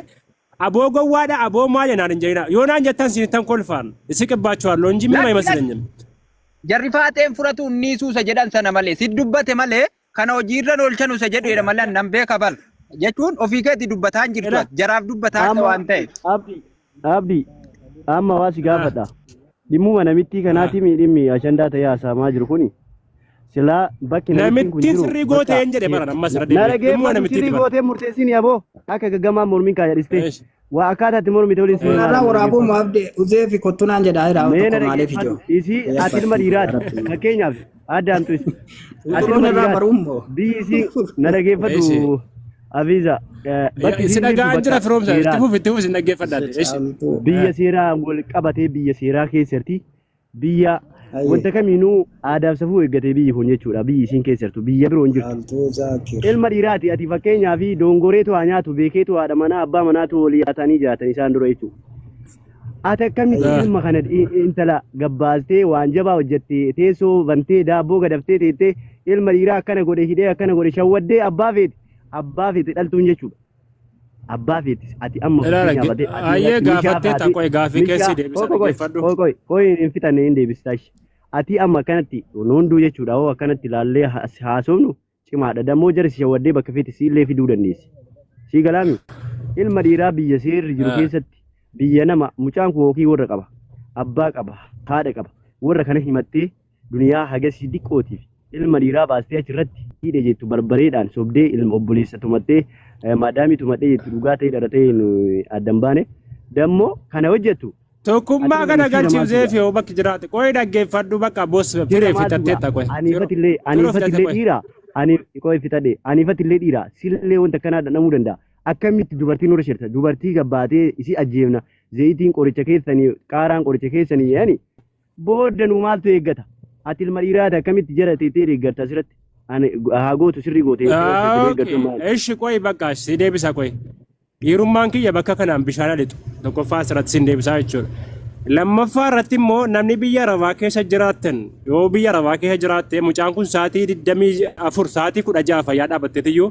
aboo gowwaadha aboo maal naan hin jedhina. Yoo naan jettan siin tan kolfaan isiqibbaachuu እንጂ ምንም Lakki lakki አይመስለኝም። jarri faateen furatu inni suusa jedhan sana malee si dubbate malee kana hojiirra oolchanuusa jedhu malee nan beeka bal jechuun ofii keetti dubbataa hin jirtu Ila ati jaraaf dubbataa Amma waan ta'eef. abdi abdi amma waa si gaafadha. Dhimmuma namittii kanaati dhimmi ashandaa ta'ee haasa'amaa jiru kuni silaa bakki namittiin kun Namittiin jiru sirrii bakka gootee hin jedhe baran ammas irra na deebi'e. Dhimmuma dhageeffadhu namittiiti sirrii bara. gootee murteessini aboo akka gaggamaa mormiin kaa jedhiste Eesh. waa akkaataa itti mormite waliin sirrii Kanarraa maala na waraabuu dhageeffadhu. abdi uzee fi kottu naan jedhaa jira Mee na tokko maaliif dhageeffadhu ijoo. isii ati ilma dhiiraati fakkeenyaaf addaamtu isi ati Kun ilma irraa dhiiraati barummoo. biyyi isii na dhageeffadhu Eeshi. abiiza bakki Si isiin jirtu dhagaan jira bakka firoomsa itti seeraati. fufi itti fufi sin dhaggeeffadhaati. Eeshi. Caaltuu. Biyya seeraa wal qabatee biyya seeraa keessatti biyya Ayyee. wanta kamiinuu aadaaf safuu eeggatee biyyi kun jechuudha biyyi isiin keessattu biyya biroo hin jirtu. Caaltuu Zaakir. Ilma dhiiraati ati fakkeenyaa fi dongoreetu haa nyaatu beekeetu haadha manaa abbaa manaatu walii nyaatanii jiraatan isaan dura jechuudha. Ati akkamitti Ah. ilma kana intala gabbaastee waan jabaa hojjettee teessoo bantee daabboo gadaftee teettee ilma dhiiraa akkana godhe hidhee akkana godhe shawwaddee abbaa feete dhaltuun jechuudha. Abbaa feete ati amma Ilaala fakkeenyaaf ati ati ayyee irratti mishaa gaafattee faatee ta'a qoy gaafii mishaa keessi deebisa qoy qoy dhaggeeffadhu. qoy qoy qoy hin fixanne hin deebistaa ishee. Ati amma akkanatti hunduu jechuudha hoo akkanatti ilaallee haasofnu cimaadha. Dammoo jarsi shawwaddee bakka feete siillee fiduu dandeessi. Sii galaami ilma dhiiraa biyya seerri jiru Ah. keessatti biyya nama mucaan kun hookii warra qaba abbaa qaba haadha qaba warra kana himattee duniyaa hagasii diqqootiif ilma dhiiraa baastee achirratti hidhe jettu barbareedhaan sobdee ilma obboleessa tumattee maadaamii tumadhee jettu dhugaa ta'ee dhala ta'ee nu addan baane dammoo kana hojjettu ati Tokkummaa ilma kana sira galchiif maaltu ga'a zeefi yoo bakki jiraate qoy dhaggeeffadhu bakka boos sira firee maaltu fixattee ga'a ta'a qoy. aniifatillee Firoo fixatte aniifatillee qoy. dhiira ani qoy fixadhe aniifatillee dhiira sillee wanta akkanaa dhandhamuu danda'a akkamitti dubartiin nurra shirta dubartii gabbaatee isii ajjeefna zayitiin qoricha keessanii qaaraan qoricha keessanii jedhani booda nu maaltu eeggata Ati ilma dhiiraati akkamitti jara teettee deeggarta asirratti? Ani haa gootu sirrii goote jettee deeggartu maali? Ishi qoy bakka si deebisa qoy. Dhiirummaan kiyya bakka kanaan bishaan lixu. Tokkoffaa asirratti sin deebisaa jechuudha. Lammaffaa irratti immoo namni biyya Arabaa keessa jiraattan yoo biyya Arabaa keessa jiraatte mucaan kun sa'aatii 24 sa'aatii 16 fayyaa dhaabbatteetiyyuu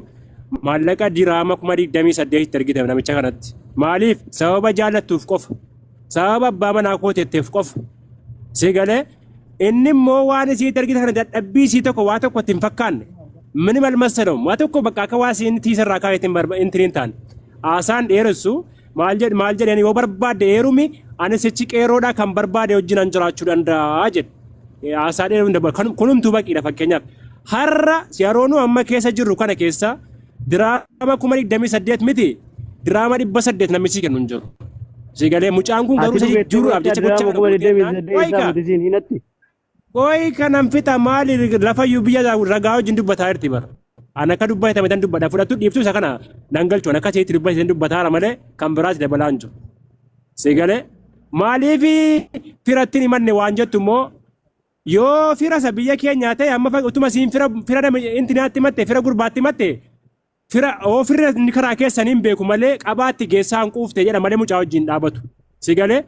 maallaqa diraama 28,000 itti ergite namicha kanatti. Maaliif? Sababa jaallattuuf qofa. Sababa abbaa manaa koo tetteef qofa. Si galee inni immoo waan isiitti ergite kana dadhabbii isii tokko waa tokko itti hin fakkaanne. Minim almassalawum waa tokko bakka akka waa isiin tiisarraa kaa'etti hin hin taane. Haasaan dheeressu maal jedh maal jedheen yoo barbaadde heerumi ani sichi qeerroodhaa kan barbaade wajjin an jiraachuu danda'a jedhe. Haasaa dheeruu hin dabalu. Kunumtuu baqiidha fakkeenyaaf. Har'a yeroo nu amma keessa jirru kana keessa diraama 28,000 miti diraama 800 namni sii kennu hin jiru. Si galee mucaan kun garuu Ati isa dhugeettee jijjiiruudhaaf beektaa jecha gochaa diraama kana kuma gootee digdamii jennaan saddeet isaa qoyka miti siin hinatti. qoy kanan fixa maali lafayyuu biyya ragaa wajjin dubbataa jirti bara. An akka dubbatame tan dubbadha fudhattu dhiiftu isa kana nan galchu an akka seetti dubbate tan dubbataara malee kan biraas dabalaa hin jiru. Si galee maaliif firatti hin himanne waan jettu immoo yoo fira isa biyya keenyaa ta'e amma utuma siin fira fira nama intinaatti himatte fira gurbaatti himatte fira oo firra inni karaa keessan hin beeku malee qabaatti geessaa hin quufte jedha malee mucaa wajjin dhaabatu. Si galee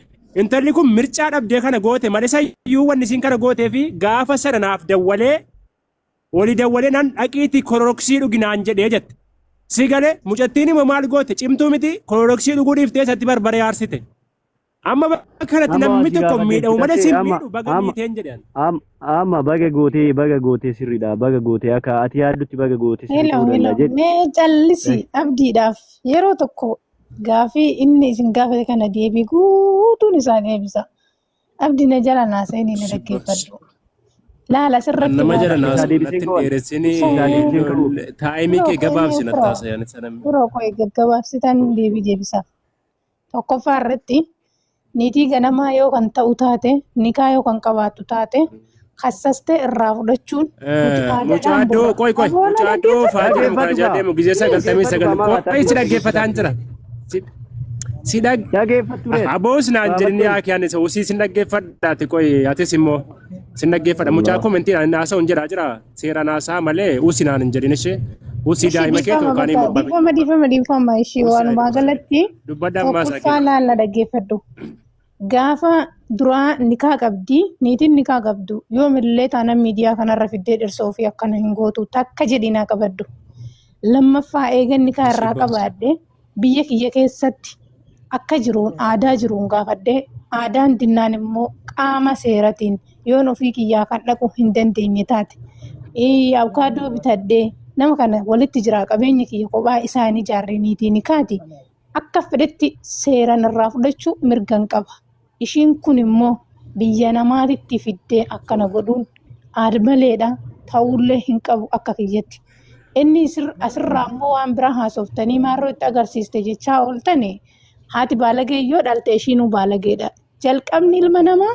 intalli kun mircaa dhabdee kana goote malee sayyuu wanni isiin kana gootee fi gaafa sana naaf dawwalee walii dawwalee nan dhaqiitii kororoksii dhugi naan jedhee jette. Si galee mucattiin immoo maal goote cimtuu miti kororoksii dhuguu dhiiftee isatti barbaree aarsite. Amma bakka kanatti Amma namni si tokko gaafadhe miidhamu malee fixattee sin amma miidhu baga amma miiteen jedhan. amma baga gootee baga gootee sirriidha baga gootee akka ati yaaddutti baga gootee sirrii Hello, ta'uu hello. danda'a jedhi. Mee callisi abdiidhaaf yeroo tokko gaafii inni isin gaafate kana deebii guutuun isaa deebisa. Abdi na jala naasa'inii na dhaggeeffadhu. Laala asirratti Nama waan jala Isaa naasa'u deebiseen natti hin qaban. dheeressinii Isaa deebiseen qabu. taayimii Firoo kee qoyee gabaabsi natti firoo haasa'an sana. firoo qoye gaggabaabsitan deebii deebisaaf. Tokkoffaa irratti niitii ganamaa yoo kan ta'u taate nikaa yoo kan qabaattu taate kassastee irraa fudhachuun nuti Mucaa aadaadhaan doo bulla. qoy qoy Aboo na mucaa doo dhaggeeffadhu. faa jedhamu kana Dhaggeeffadhu jala gaa. deemu gizee Dhaggeeffadhu 99 gaa maal qoy si ati dhaggeeffataan jira. Si si dhag dhaggeeffattu reet. aboos naan jedhin Gaafatteen. yaa kiyaan isa usii sin dhaggeeffadhaati qoy atis immoo sin dhaggeeffadha mucaa Allah. komentiin haasa'u hin jedhaa jira seeraan haasaa malee usii naan hin jedhin ishee usii Ishii daa'ima keetu dhiifama yookaan bakka immoo babi dhiifama dhiifama dhiifama ishii usii walumaa daa'ima galatti dubbadha ammaa isaa tokkoffaa kee. laalla dhaggeeffadhu. Gaafa duraa nikaa qabdi niitiin nikaa qabdu yoomillee taanaan miidiyaa kanarra fiddee dhirsa ofii akkana hin gootu takka jedhinaa qabaddu. Lammaffaa eegan nikaa Ishii irraa boos. qabaadhe biyya kiyya keessatti akka jiruun aadaa jiruun gaafadhe aadaan dinnaan immoo qaama seeratiin yoon ofii kiyyaa kan dhaqu hin dandeenye taate awukaadoo bitadhee nama kana walitti jira qabeenya kiyya kophaa isaan ijaarre niitii nikaati akka fedhetti seeran irraa fudhachuu mirgan qaba. Ishiin kun immoo biyya namaatitti fiddee akkana godhuun aad-maleedha ta'ullee hin qabu akka kiyyatti. Inni asirraa immoo waan biraa haasoftanii maarroo itti agarsiiste jechaa ooltani haati baalagee yoo dhalte ishiinuu baalageedha. Jalqabni ilma namaa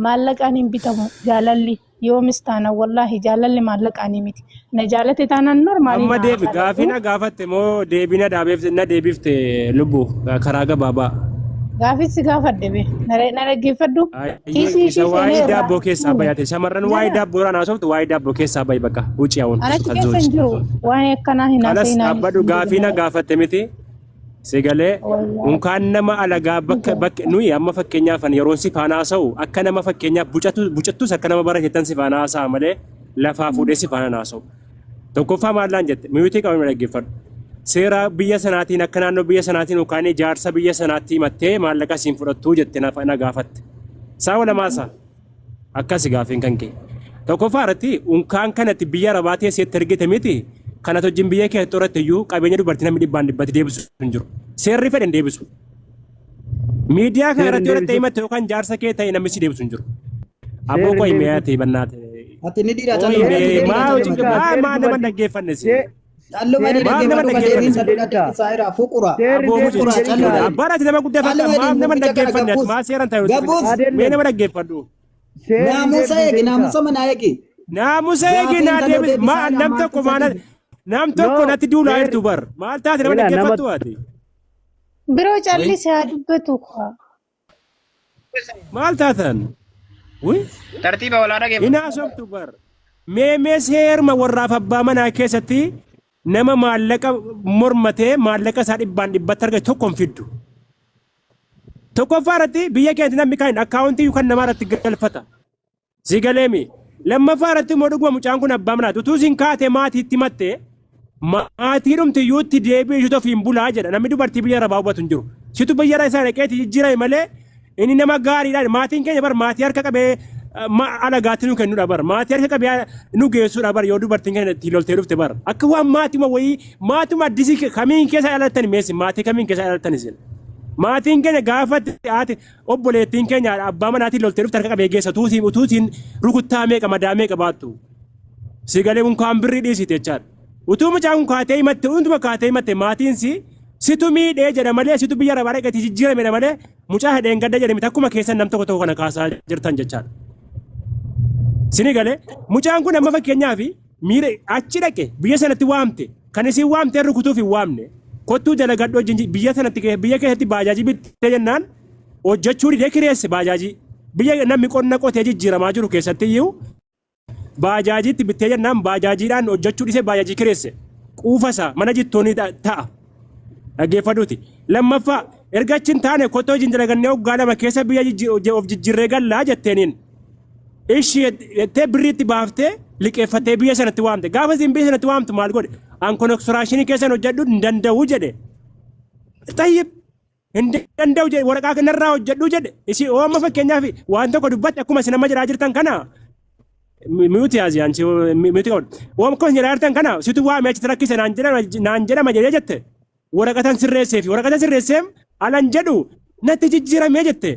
maallaqaan hin bitamu jaalalli yoomis taanaan wallaahi jaalalli maallaqaanii miti. Na jaalate taanaan normaalii Amma na deebi gaafii jaalatu. na gaafatte moo deebii na dhaabeef na deebifte lubbu karaa gabaabaa. Gaafis si gaafadhe be na dhaggeeffadhu. Ayyee Kiisii isa ishii seenee waa'ee irraa daabboo keessaa fuune. bayate shamarran waa'ee Jala daabboo irraa naasoftu waa'ee daabboo keessaa bayi bakka hucii hawwan anachi keessa hin jiru waa'ee akkanaa hin Kalas haasa'inaa dhaabbadhu hin gaafii na jedhin. gaafatte miti sigalee Wallaahi. unkaan nama alagaa bakka bakka nuyi amma fakkeenyaaf ani yeroon si faana haasa'u akka nama fakkeenyaaf bucatu bucattus akka nama barateettan si faana haasa'a malee lafaa fuudhee si faana haasa'u. Tokkoffaa maallaan jette miyuutii qabame dhaggeeffadhu. Seera biyya sanaatiin akka naannoo biyya sanaatiin yookaan jaarsa biyya sanaatti himattee maallaqa siin fudhattuu jette na gaafatte. Saa lamaasaa akkasi gaafiin kan kee. Tokkoffaa irratti unkaan kanatti biyya arabaa teesseetti ergite miti kanatu wajjin biyya kee xooratte iyyuu qabeenya dubartii namni dhibbaan dhibbatti deebisu hin jiru. Seerri fedhe hin deebisu. Miidiyaa kana Seerri hin irratti yoo deebisu. himatte yookaan jaarsa kee ta'e namni si deebisu hin jiru. Aboo Seerri qoy hin mi'aa deebisu. ta'e bannaate. Ati ni dhiira Qoy calluma mee ati ni dhiira maa calluma hojii Deebisaa maa seerri maa nama dubartii dhaggeeffanne si. Calluma ni seerri Maaf nama dhaggeeffadhu ka dhaggeeffanne deebiin si. saduu dhaggeessisaa jira fuqura. Seerri Aboo deebisu Fuqura mucaa jedhin calluma kaa. jedhi. abbaan ati nama guddafadha Calluma maaf jedhi nama mukicha kana dhaggeeffanne ati gabbuus. maa seeran ta'e Gabbuus. mee Adeelleen nama dhaggeeffadhu. seerri Naamusa deebisu eegi jedhin kaa. naamusa manaa eegi. Naamusa eegi Gaafiin naa taloo deebi maa deebisaa jira nam maaltu tokko maana sadii. nam tokko No natti duulaa seerri jirtu bar maal taate nama ilaa nama dhaggeeffattu ati. Biroo Wayi callisi haa dubbatu kaa. maal taatan? Wuy. Tartiiba walaa Hin dhageeffatu. haasoftu bar. Mee mee seeruma warraaf abbaa manaa keessatti nama maallaqa mormatee maallaqa isaa dhibbaan dhibbatti argate tokko hin fiddu. Tokkoffaa irratti biyya keenyatti namni kan akkaawuntii yookaan namaa irratti galfata. Si galeemi. Lammaffaa irratti immoo dhuguma mucaan kun abbaa manaati. Utuu isin kaatee maatiitti himatte maatii dhumti iyyuu itti deebi'ee ishiitu ofiin bulaa jedha. Namni dubartii biyya arabaa hubatu hin jiru. Situ biyya isaa dhaqeetti jijjiirame malee inni nama gaariidha. Maatiin keenya bar maatii harka qabee alagaatti nu kennudha bar. Maatii harka qabee nu geessudha bar yoo dubartiin keenya itti loltee dhufte bar. Akka waan maatuma wayii maatuma addisii kamiin keessa dhalattan meessi maatii kamiin keessa dhalattan isin. Maatiin keenya gaafa haati obboleettiin keenya abbaa manaatiin loltee dhufte harka qabee geessa utuu utuutiin rukuttaa meeqa madaa meeqa baattu. Si galee unkaan birrii dhiisite jechaadha. Utuu mucaan kun kaatee himatte hunduma kaatee himatte maatiin si situ miidhee jedha malee situ biyya arabaa dhaqeetii jijjiiramedha malee mucaa hedheen gadda jedhe miti akkuma keessan nam tokko tokko kana kaasaa jirtan jechaadha. Sini galee mucaan kun amma fakkeenyaaf miira achi dhaqe biyya sanatti waamte kan isin waamtee rukutuuf hin waamne kottuu dalagadhu wajjin biyya sanatti biyya keessatti baajaajii bittee jennaan hojjechuu didee kireesse baajaajii biyya namni qonna qotee jijjiiramaa jiru keessatti iyyuu baajaajiitti bittee jennaan baajaajiidhaan hojjechuu dhisee baajaajii kireesse quufa isaa mana jittoonii ta'a dhaggeeffadhuuti. Lammaffaa erga achi hin taane kottuu wajjin dalagannee waggaa 2 keessa biyya of jijjiirree gallaa jetteeniin. Ishi jettee birriitti baaftee liqeeffattee biyya sanatti waamte. Gaafa isin biyya sanatti waamtu maal godhe? An konistiraakshinii keessan hojjedhu hin danda'u jedhe. Xayyib hin danda'u jedhe waraqaa kanarraa hojjedhu jedhe. Isin ooma fakkeenyaaf waan tokko dubbatte akkuma isin amma jedhaa jirtan kana miyuuti yaasi anchi miyuuti qabdu. Ooma akkuma isin jedhaa jirtan kana situ waamee achitti rakkise naan jedhama jedhee jette. Waraqatan sirreesseef waraqatan sirreesseef alan jedhu natti jijjiiramee jette.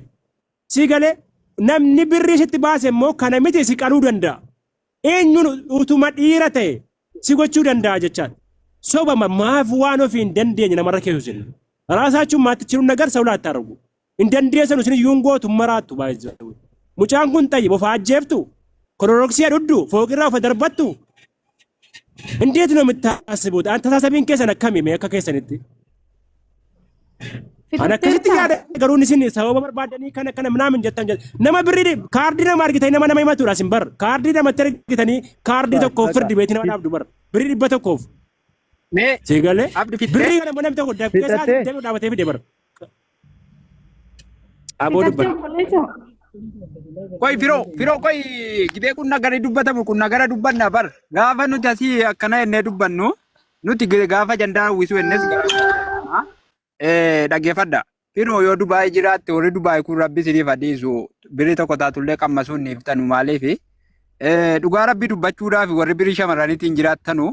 Si galee namni birrii sitti baase immoo kana miti si qaluu danda'a. Eenyuun utuma dhiira ta'e si gochuu danda'a jechaadha. Sobama maaf waan ofii hin dandeenye namarra keessu isin. Raasaachuun maattichiruun nagar saulaa itti argu. Hin dandeessanu isin iyyuu hin gootu hin maraattu baay'ee. Mucaan kun xayyib of ajjeeftu. Kororoksii dhuddu fooqirraa of darbattu. እንዴት ነው የምታስቡት? አተሳሰቢን keessan akkami mee akka keessanitti? An akkasitti Fixatteertaa? yaada garuu isin sababa barbaadanii kana kana minaamin jettan jedha. Nama birrii kaardii nama argitanii nama nama himatudha isin bar. Kaardii namatti argitanii kaardii Ba- tokkoof Bakka firdi beetii nama dhaabdu bar. Birrii 100f. Mee Si galee abdi fixxee birrii kana immoo namni tokko dafqee isaa Fixattee? deemu dhaabatee fide bar. Aboo Fixattee dubbadhu. obboleessa? Qoy firoo firoo qoy gibee kun nagara dubbatamu kun nagara dubbanna bar gaafa nuti asii akkana jennee dubbannu nuti gaafa jandaa uwwisuu jennes gaafa dhaggeeffadha. Firoo yoo Dubaay jiraatte warri Dubaay kun rabbi isiniif hadiisu birrii tokko taatullee qammasuun ni iftanu maaliifi dhugaa rabbi dubbachuudhaaf warri birrii shamarraniitiin jiraattanu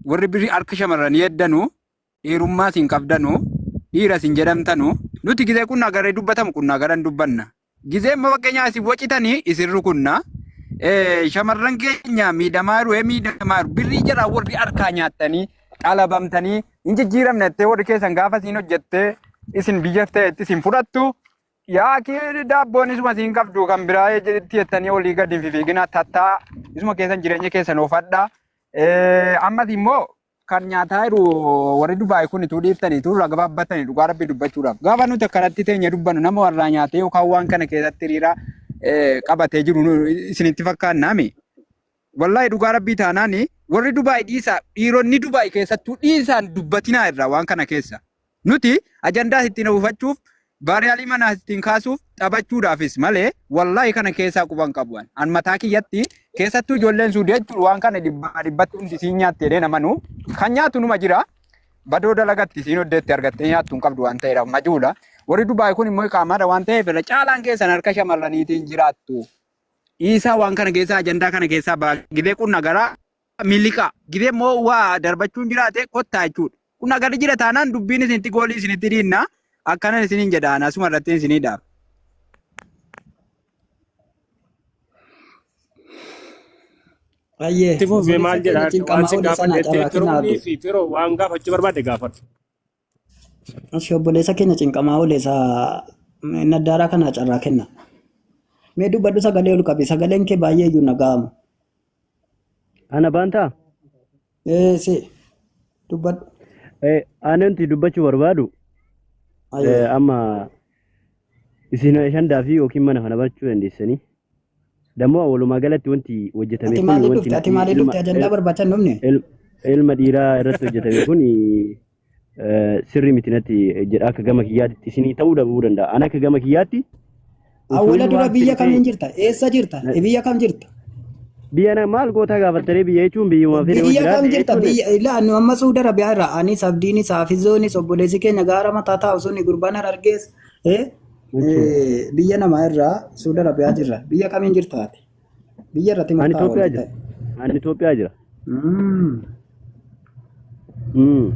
warri birrii harka shamarranii heddanu dhiirummaa isin qabdanu dhiira isin jedhamtanu nuti gizee kun agarree dubbatamu kun agaran dubbanna gizee immoo fakkeenyaa isin wacitanii isin rukunna shamarran keenya miidhamaa jiru miidhamaa jiru birrii jaraa warri harkaa nyaattanii xalabamtanii hin jijjiiramne jettee warri keessan gaafa isin hojjettee isin biyya ta'etti isin fudhattu yaa kee daabboon isuma isin qabdu kan biraa jetti jettanii olii gadi hin fifiigina tattaa isuma keessan jireenya keessan oofadha. Ammas immoo kan nyaataa jiru warri Dubaay kun utuu dhiiftanii utuu irraa gabaabbatanii dhugaa rabbii dubbachuudhaaf. Gaafa nuti akkanatti teenye dubbannu nama warraa nyaatee yookaan waan kana keessatti hiriira qabatee jiru isinitti fakkaannaami. Wallaahi dhugaa rabbii taanaan warri Dubaay dhiisaa dhiironni Dubaay keessattuu dhiisaan dubbatinaa irraa waan kana keessa. Nuti ajandaa ittiin ofufachuuf vaariyaalii manaa ittiin kaasuuf taphachuudhaafis malee wallaahi kana keessaa quban qabu. An An mataa kiyyatti keessattuu ijoolleen suudii jechuun waan kana dhibbaa dhibbatti hundi isiin nyaatte jedhee namanu kan nyaatu numa jira. Badoo dalagatti isiin hoddeetti argattee nyaattu hin qabdu waan ta'eedhaaf majuudha. Warri Dubaay kun immoo qaamaadha waan ta'eef irra caalaan keessan harka shamarraniitiin jiraattu. Dhiisaa waan kana keessaa ajandaa kana keessaa ba'a. Gidee kun nagaraa miliqaa. Gidee immoo waa darbachuun jiraate kottaa jechuudha. Kun agarri jira taanaan dubbiin isinitti goolii isinitti diinna. Akkanan isiniin jedha ana asuma irratti isinii dhaaba. Ayyee Itti fufee maal obboleessa keenya jedha waan cinqamaa si oole sana gaafadhe carraa kennaa firoomnii abdi. fi firoo waan gaafachuu barbaadde gaafadhu. Ashi obboleessa keenya cinqamaa oole isa naddaaraa kana carraa kenna. Mee dubbadhu sagalee ol qabi sagaleen kee baay'ee iyyuu naga'amu. Ana baantaa? Ee si dubbadhu. Ananti dubbachuu barbaadu Ayyee. amma isin shandaa fi yookiin mana kana barachuu dandeessanii. Dammoo walumaa galatti wanti hojjetame Ati kun maaliif wanti dhufte? Ati maaliif ilma dhufte? Ajandaa barbaacha hin dhufne? ilma dhiiraa irratti hojjetame kun sirrii miti natti jedha akka gama kiyyaatti isinii ta'uu dhabuu danda'a. Ani akka gama kiyyaatti osoo Awwala inni dura waan biyya fedhe kamiin ta'e jirta? Eessa jirta? Biyya kam jirta? biyya na maal gootaa gaafattanii biyya jechuun biyyuma fedhe yoo Biyya kam jiraate jirta? jechuun Biyya ilaa nu amma Suudi Arabiyaa irraa anis Abdiinis Hafizoonis obboleessi keenya gaara mataa taa'u suni gurbaan Harargees eh, biyya namaa irraa Suudi Arabiyaa jirra. Biyya kamiin jirta ati? Biyya irratti ani murtaa'a Itoophiyaa wanti jira. ta'e. Ani Itoophiyaa jira.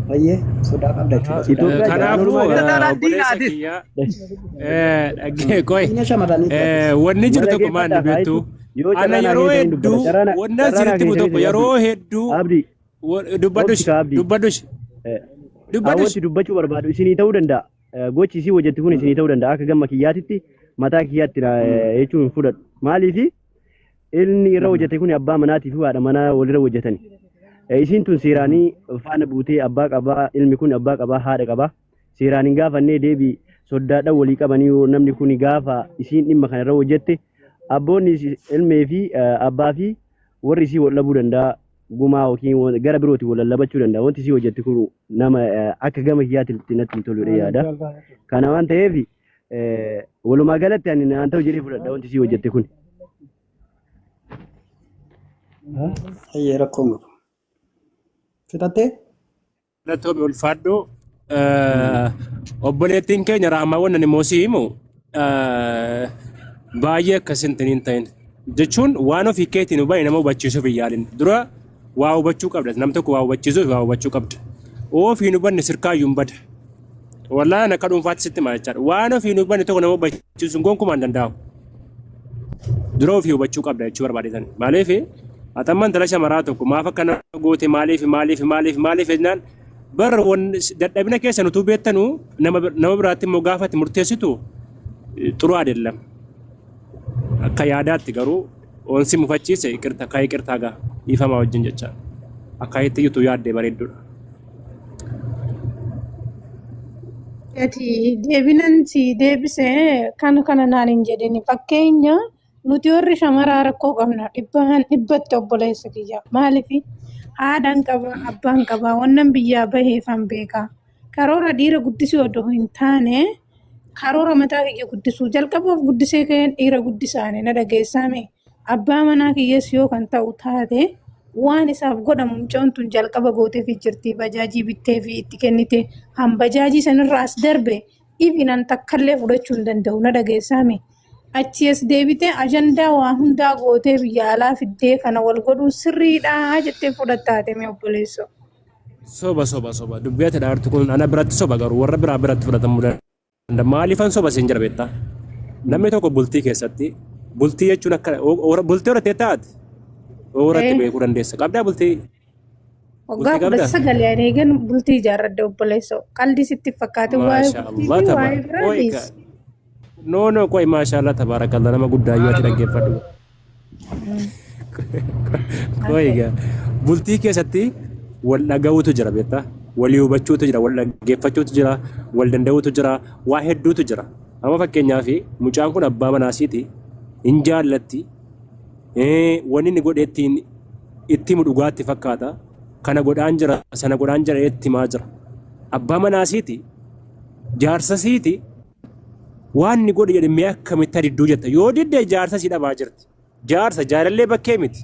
Baay'ee sodaa qabda jechuudha. Sodaa Itoophiyaa jira. Kanaafuu Walumaa galatti obboleessa kiyya dhagee qoy Diina shamarranii wanni na jiru tokko maal dhaggeeffadhaa beektu kaayitu yoo ana carraa naa yeroo keessaniin hedduu dubbata carraa wanna naa sirriitti himu keessaniin tokko abdii yeroo hedduu abdii dubbadhush obsi kaa abdii dubbadhush dubbadhush hawwatti dubbachuu barbaadu isinii ta'uu danda'a. Gochi isii hojjetti kun isinii ta'uu danda'a. Akka gama kiyyaatitti mataa kiyyaatti jechuun hin fudhadhu. Maaliif inni irra hojjete kun abbaa manaatii fi haadha manaa walirra hojjetani. Isiin tun seeraanii faana buutee abbaa qabaa, ilmi kun abbaa qabaa, haadha qabaa. Seeraan hin gaafannee deebii soddaadhaan walii qabanii yoo namni kun gaafa isiin dhimma kana irra hojjette abboonni ilmee fi abbaa fi warri isii wal dhabuu danda'a. Gumaa yookiin gara birootiin wal lallabachuu danda'a. Wanti isii hojjette kun nama akka gama kiyyaatti natti hin toludha yaada. Kana waan ta'eef walumaa galatti ani naan ta'u jedhee fudhadha wanti isii hojjette kun. Ayyee rakkoon qabu. Fixattee? Galatoomi ulfaadhu. Obboleettiin keenya Rahmaawwan ani immoo si himu baay'ee akkas hin ta'in jechuun waan ofii keetiin hubanne nama hubachiisuuf hin yaalin. Dura waa hubachuu qabda. Nam tokko waa hubachiisuuf waa hubachuu qabda. Ofii hin hubanne sirkaayyuu hin bada. Wallaahi ani akka dhuunfaatti sitti hima jechaadha. Waan ofii hin hubanne tokko nama hubachiisuun gonkumaa hin danda'amu. Dura ofii hubachuu qabda jechuu barbaadetan. Maaliif ati amma intala shamaraa tokko maaf akkana goote maaliif maaliif maaliif maaliif jennaan bar dadhabina keessan utuu beektanuu nama biraatti immoo gaafa ati murteessitu xuruu adeellam. Akka yaadaatti garuu onsi mufachiise iqirta akka iqirtaa gaa dhiifamaa wajjin jecha akka itti iyyuu yaaddee bareedduudha. Ati deebinan si deebise kana kana naan hin jedhini. Fakkeenya nuti warri shamaraa rakkoo qabna dhibbaan dhibbatti obboleessa kiyya. Maaliif haadhaan qaba abbaan qaba wannan biyyaa baheefan beeka. Karoora dhiira guddisuu odoo hin taane karoora mataa kiyya guddisuu jalqaba of guddisee ka'een dhiira guddisaane na dhageessaame. Abbaa manaa kiyyas yoo kan ta'u taate waan isaaf godhamu mucoon tun jalqaba gooteefi jirti bajaajii bitteefi itti kennite han bajaajii sanirra as darbe ifinan takkallee fudhachuu hin danda'u na dhageessaame. Achi as deebitee ajandaa waa hundaa gootee biyya alaa fiddee kana wal godhuun sirriidhaa jettee fudhattaate mee obboleessoo. Soba soba soba dubbii ati dhaartu kun ana biratti soba garuu warra biraa biratti fudhatamuu danda'a. Maaliifan soba siin jira beektaa? Namni tokko bultii keessatti bultii jechuun akka bultii horattee taate horatte beekuu dandeessa. Qabdaa bultii Waggaa bultii kudha qabdaa? sagal ani eegan bultii ijaarradde obboleessoo. Qalbii sitti fakkaate waa'ee Maasha bultii Allah fi tabaara. waa'ee biraa Qoy ka dhiisi. no no qoy maasha Allah tabaarakallah nama guddaa yoo ati dhaggeeffadhu. Qoy egaa bultii keessatti wal dhaga'uutu jira beektaa? Walii hubachuutu jira, wal dhaggeeffachuutu jira, wal danda'uutu jira, waa hedduutu jira. Amma fakkeenyaaf mucaan kun abbaa manaasiiti hin jaallatti wanni inni godhe ittiin itti himu dhugaatti fakkaata. Kana godhaan jira, sana godhaan jira itti himaa jira. Abbaa manaasiiti jaarsasiiti waan inni godhe jedhe mee akkamitti adidduu jetta yoo didde jaarsa si dhabaa jirti. Jaarsa jaalallee bakkee miti.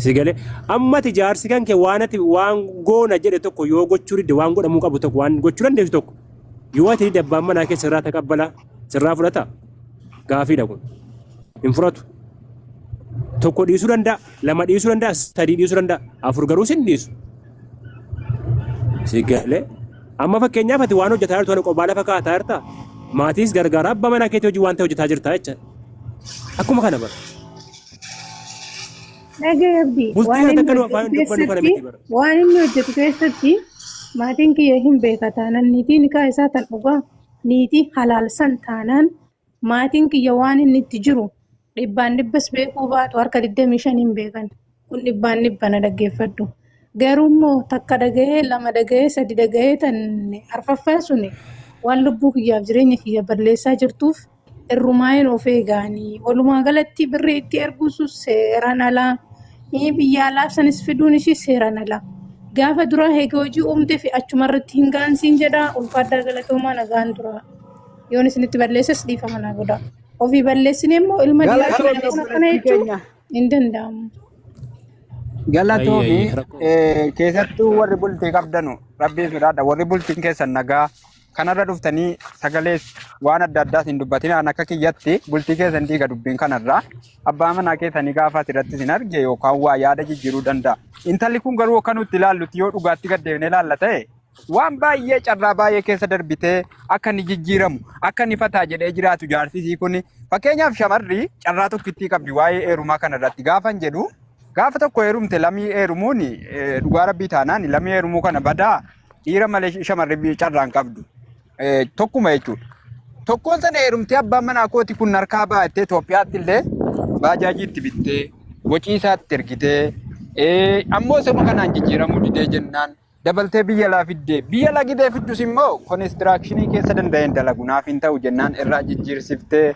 Si galee ammati jaarsi kan kee waan ati waan goona jedhe tokko yoo gochuu didde waan godhamuu qabu tokko waan gochuu dandeessu tokko yoo ati didde abbaan manaa kee sirraa taqabbala sirraa fudhata gaafiidha kun hin fudhatu. Tokko dhiisuu danda'a, lama dhiisuu danda'a, sadii dhiisuu danda'a, afur garuu sin dhiisu. Si galee amma fakkeenyaaf ati waan hojjetaa jirtu kana qophaa lafa kaa'ataa jirta. Maatiis gargaaraa abbaa manaa keetii hojii waan ta'e hojjetaa jirta jecha. Akkuma kana bara. Dhaga'e Abdii, Bultii waan kana inni takka nu hojjetu afaan dubbannu kana keessatti miti bara. waan inni hojjetu keessatti maatiin kiyya hin beeka taanaan niitii nikaa isaa tan dhugaa niitii halaal san taanaan maatiin kiyya waan inni itti jiru dhibbaan dhibbas beekuu baatu harka 25 hin beekan. Kun dhibbaan dhibba na dhaggeeffadhu. Garuu immoo takka dhaga'ee lama dhaga'ee sadi dhaga'ee tan arfaffaa suni waan lubbuu kiyyaaf jireenya kiyya balleessaa jirtuuf Irrumaa'een of eegaanii walumaa galatti birrii itti erguusu seeraan alaa biyya alaa sanis fiduun ishii seeraan alaa. Gaafa duraa eega hojii uumtee fi achuma irratti hin gaansiin jedha ulfaadhaa galatoomaa nagaan tura. Yoon isinitti balleesses dhiifama naa godhaa. Ofii balleessine immoo ilma dhiiraa Galatoomi kana akkana obboleettii jechuun keenya. hin danda'amu. Galatoomi keessattuu warri bultii qabdanu rabbiin sodaadha. Warri bultiin keessan nagaa kanarra dhuftanii sagalees waan adda addaas hin dubbatin. An akka kiyyatti bultii keessan diiga dubbiin kanarraa abbaa manaa keessanii gaafa asirratti isin arge yookaan waa yaada jijjiiruu danda'a. Intalli kun garuu akka nutti ilaallutti yoo dhugaatti gad deebinee ilaalla ta'e waan baay'ee carraa baay'ee keessa darbitee akka inni jijjiiramu akka inni fataa jedhee jiraatu jaarsisii kun fakkeenyaaf shamarri carraa tokkittii qabdi waa'ee heerumaa kanarratti gaafan jedhu gaafa tokko heerumte lamii heerumuun dhugaa rabbii taanaan lamii heerumuu kana badaa dhiira malee shamarri carraa hin qabdu tokkuma jechuudha. Tokkoon sana heerumtee abbaan manaa kooti kun harkaa baattee Itoophiyaatti illee baajaajii itti bittee wacii isaatti ergitee ammoo sirna kanaan jijjiiramuu didee jennaan dabaltee biyya alaa fiddee biyya alaa gidee fiddus immoo konistiraakshinii keessa danda'een dalagu naaf hin ta'u jennaan irraa jijjiirsiftee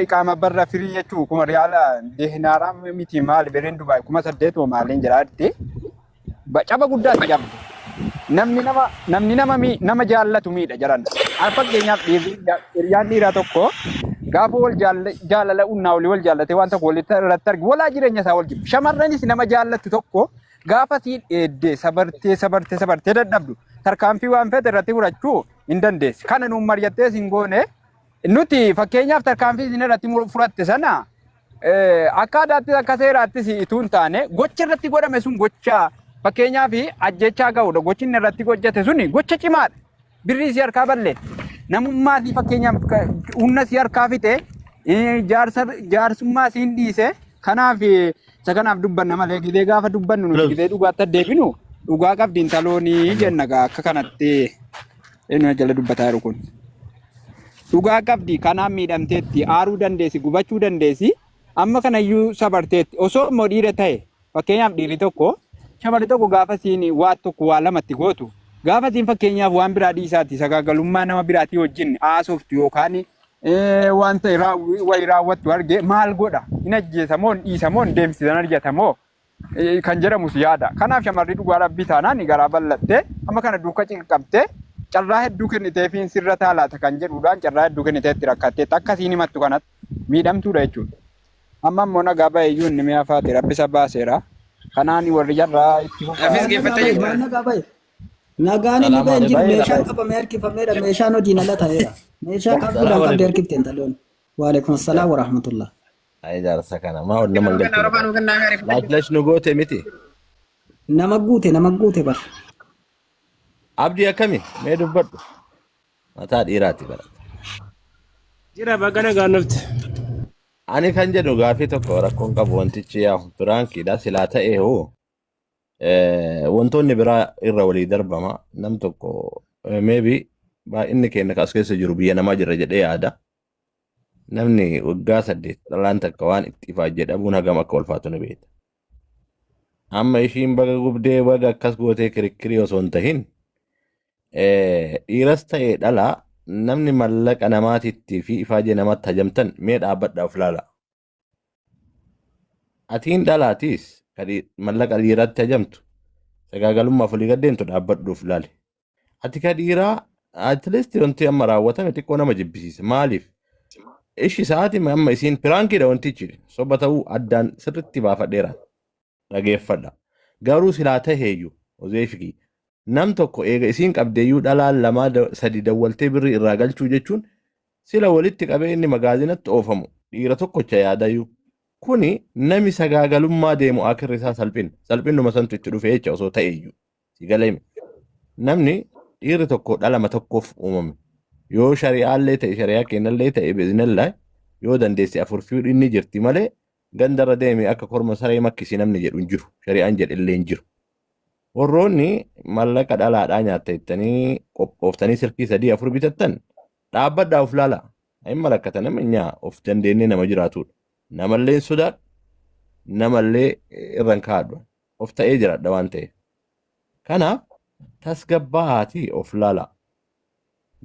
iqaama barra firii jechuu kuma riyaala dehnaaraa miti maali birriin Dubaay 8,000 hoo maaliin jiraatti caba guddaatti qabdi. Namni nama namni nama nama jaallatu miidha jedhan. An fakkeenyaaf dhiirri hiriyaan dhiiraa tokko gaafa wal jaalala unnaa olii wal jaallatee waan tokko walitti irratti argu walaa jireenya isaa wal jibbu. Shamarranis nama jaallattu tokko gaafa siin dheeddee sabartee sabartee sabartee dadhabdu tarkaanfii waan feete irratti fudhachuu hin dandeessi. Kana nuun mari'attee siin goone nuti fakkeenyaaf tarkaanfii isin irratti fudhatte sana akka aadaattis akka seeraattis ituu hin taane gocha irratti godhame sun gocha fakkeenyaaf ajjechaa ga'udha. Gochi inni irratti hojjete suni gocha cimaadha. Birrii si harkaa balleesse. Namummaa si fakkeenyaaf humna si harkaa fixe jaarsummaa siin dhiise. Kanaaf isa kanaaf dubbanna malee gidee gaafa dubbannu nuti gidee dhugaatti deebinu dhugaa qabdi intaloonii jenna gaa akka kanatti eenyu jala dubbataa jiru kun. Dhugaa qabdi kanaan miidhamteetti aaruu dandeessi gubachuu dandeessi amma kanayyuu sabarteetti osoo immoo dhiira ta'e fakkeenyaaf dhiirri tokko shamarri tokko gaafa siin waa tokko waa lamatti gootu gaafa siin fakkeenyaaf waan biraa dhiisaati sagaagalummaa nama biraatii wajjin haasoftu yookaan waan ta'e wayi raawwattu arge maal godha hin ajjeesa moo hin dhiisa moo hin deemsisan argata moo kan jedhamus yaada. Kanaaf shamarri dhugaa rabbii taanaan garaa bal'attee amma kana duuka cinqabtee carraa hedduu kenniteefiin sirra taalaata kan jedhuudhaan carraa hedduu kennitee itti rakkatteetti akkasiin himattu kanatti miidhamtuudha jechuudha. Amma immoo nagaa ba'e iyyuu inni mi'a faate rabbi isa baaseera. Kanaan warri jarraa itti Hafiz fufaa. geeffattee Nagaa jirta. bahe, nagaa bahe. Nagaan inni Salaam bahe hin jiru. alaikum. Meeshaan qabamee harkifameera. Meeshaan hojiin ala ta'eera. Meeshaa qabduudhaan qabdee harkifte intaloon. Waalaikum salaam wa rahmatullah. Ay jaarsa kana maa ol nama hin Kennaa galchine Arabaa kana. nu kennaa gaarii Lash lash nu goote miti. Nama guute nama guute bar. Abdii akkami? Mee dubbadhu. Mataa dhiiraati bara. Jira baga nagaan dhufte. Ani kan jedhu gaafii tokko rakkoon qabu wantichi yaa piraankiidha silaa ta'e hoo wantoonni biraa irra walii darbama nam tokko maybe baay'inni keenya as keessa jiru biyya namaa jira jedhee yaada. Namni waggaa 8 dhalaan takka waan itti ifaajjee dhabuun hagam akka ulfaatu ni beekta. Amma ishiin baga gubdee baga akkas gootee kirikkirii osoo hin tahin dhiiras ta'e dhalaa namni mallaqa namaatitti fi ifaajee namaatti hajamtan mee dhaabbadhaa of laala. Atiin dhalaatiis ka mallaqa dhiiraatti hajamtu sagaagalummaaf olii gad deemtu dhaabbadhu of laali. Ati ka dhiiraa at least wanti amma raawwatame xiqqoo nama jibbisiisa. Maaliif? Ishi sa'aatii amma isiin piraankiidha wantichi soba ta'uu addaan sirriitti baafadheera dhageeffadha. Garuu silaa taheeyyu Ozeefiki nam tokko eega isiin qabdeeyyuu dhalaan lamaa sadi dawwaltee birrii irraa galchuu jechuun sila walitti qabee inni magaazinatti oofamu dhiira tokkocha yaadayyuu. Kuni nami sagaagalummaa deemu akirri isaa salphina. Salphinnuma santu itti dhufe jecha osoo ta'eyyuu. Si galeemi. Namni dhiirri tokko dhalama tokkoof uumame. Yoo shari'aallee ta'e shari'aa kennallee ta'e biiznallaa yoo dandeesse afur fuudhiin ni jirti malee gandarra deeme akka korma saree makkisi namni jedhu hin jiru. Shari'aan jedhellee hin jiru. Warroonni mallaqa dhalaadhaa nyaatta jettanii qophooftanii silkii sadii afur bitattan dhaabbadhaa of laala. Hin malakkata nama nyaa of dandeenyee nama jiraatudha. Namallee hin sodaadhu namallee irra hin kaa'adhu. Of ta'ee jiraadha waan ta'eef. Kanaaf tasgabbaa'aatii of laala.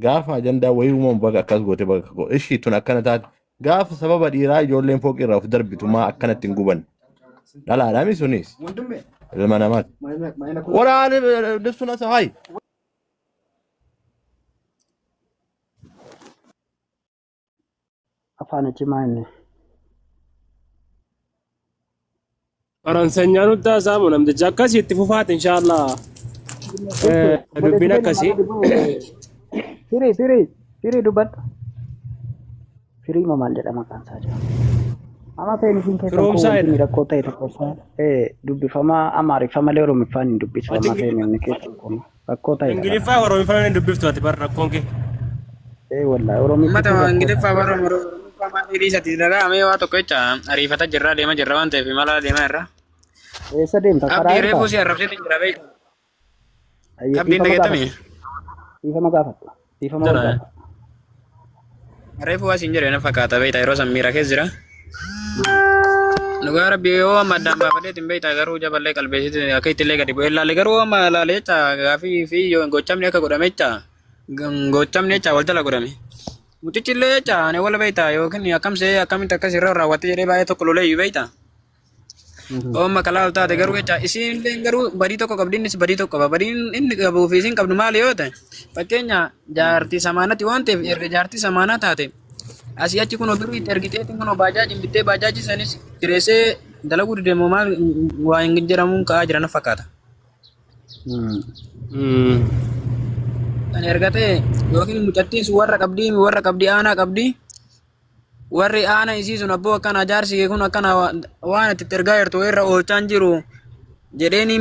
Gaafa ajandaa wayii uumamu baga akkas goote baga akka goote. Ishii tun akkana taate. Gaafa sababa dhiiraa ijoolleen fooqii irraa of darbitu maa akkanatti hin gubanne. Dhalaadhaami sunis ilma namaati. Waraana libsuun asa hayi. Afaan cimaa inni. Faransanyaan nutti haasa'amu namtichi akkasii itti fufaati inshaallah. Dubbiin akkasii. Firii firii firii dubbadhu. Firii moo maal jedhama maqaan isaa jira. Amma feenitiin keessan kun Firoomsaa wanti jedha. inni rakkoo ta'e tokkoffaa dubbifamaa Amaariffa malee Oromiffaan hin dubbisu. Ati Amma feeniin keessan kun rakkoo ta'e qaba. Ingiliffaa Oromiffaan hin dubbiftu ati bara rakkoon kee. Wallahi Oromiffi Uummata kun rakkoo Ingiliffaa ta'a. bara Oromiffaa maal dhiisati dhaga'amee waa tokko jecha ariifata jirra deema jirra waan ta'eef imala deemaa irra. Eessa deemta? Karaa Abdii irtaa? reefuu si arrabseetu jira beeku. Ayyee Abdiin dhiifama dhageettami. gaafadhu. Dhiifama gaafadhu. Dhiifama wal Jara. gaafadhu. Reefuu as hin jedhe na fakkaata beekta yeroo san miira keessa jira. Dhugaa rabbi yoo amma addaan baafadheetiin beekta garuu jaballee qalbeessitti akka ittillee gadi bu'ee ilaalle garuu amma ilaalee jecha gaafii fi yoo gochamni akka godhame jecha gochamni jecha wal jala godhame. Mucichi illee jecha ani wal beekta yookiin akkam se'ee akkamitti akkas irra raawwatte jedhee baay'ee tokko lolee iyyuu beekta. Oomma kalaa taate garuu jecha isiin illee garuu badii tokko qabdi innis badii tokko qaba. Badiin inni qabuu fi isiin qabdu maali yoo ta'e fakkeenya jaartii samaanatti waan ta'eef erga jaartii samaanaa taate asii achi kun birrii itti ergiteetiin kun baajaajiin bittee baajaajii sanis kireessee dalaguu dideemu maal waa hin jedhamuun ka'aa jira na fakkaata. Kan erga ta'e yookiin mucattiin sun warra qabdii warra qabdii aanaa qabdii Warri aana isii sun abboo akkana jaarsi kee kun akkana waan ati itti ergaa jirtu irra oolchaan jiru jedheeni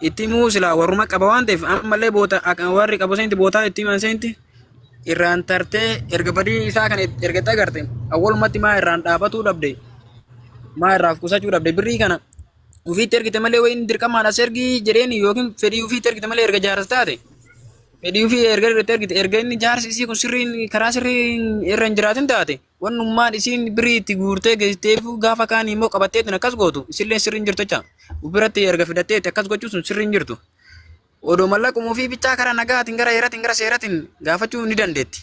itti himuu silaa warruma qaba waan ta'eef ammallee boota warri qabu seenti bootaa itti himan seenti irraan tartee erga badii isaa kana erga itti agarte awwalumatti maa irraan dhaabatuu dhabde maa irraaf qusachuu dhabde birrii kana ufiitti ergite malee wayiin dirqamaan as ergii jedheeni yookiin fedhii ufiitti ergite malee erga jaarsa taate Fedhii ofii erga irratti argite erga inni jaarsi isii kun sirriin karaa sirriin irra hin jiraatin taate wannummaan isiin birrii itti guurtee geessiteef gaafa kaan immoo qabatteetiin akkas gootu isillee sirriin jirtu jecha biratti erga fidatteetti akkas gochuu sun sirriin jirtu. Odoo mallaquma ofii bichaa karaa nagaatiin gara heeratiin gara seeratiin gaafachuu ni dandeetti.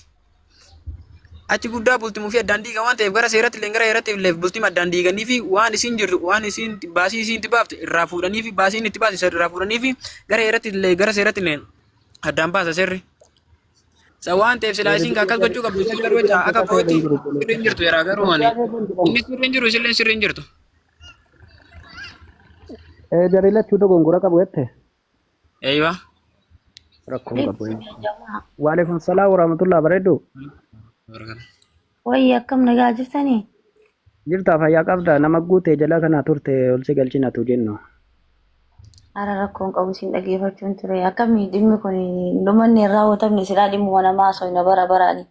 Achi guddaa bultimuu fi addaan diigan waan ta'eef gara seeratti illee gara heeratti illee bultima addaan diiganii fi waan isiin jirtu waan isiin baasii isiin itti baafte irraa fuudhanii fi baasiin itti baase irraa fuudhanii fi gara heeratti illee gara seeratti illee addaan baasa seerri. Sa waan ta'eef silaa isiin akkas gochuu qabdu isiin garuu jecha akka kootti sirri hin jirtu yaraa garuu ani inni sirri hin jiru isillee sirri hin jirtu. Jarri lachuu dogongora qabu jette. Eeywa. Rakkoon qabu. Waalaikum salaam warahmatullahi bareedduu. Wayyi akkam nagaa jirtanii? Jirtaa fayyaa qabda nama guutee jala kana turte ol si galchinatu jennu. Ara rakkoon qabu isin dhageeffachuun ture. Akkamii dhimmi kun dhumanni hin raawwatamne silaa dhimmuma namaa haasofna bara baraani.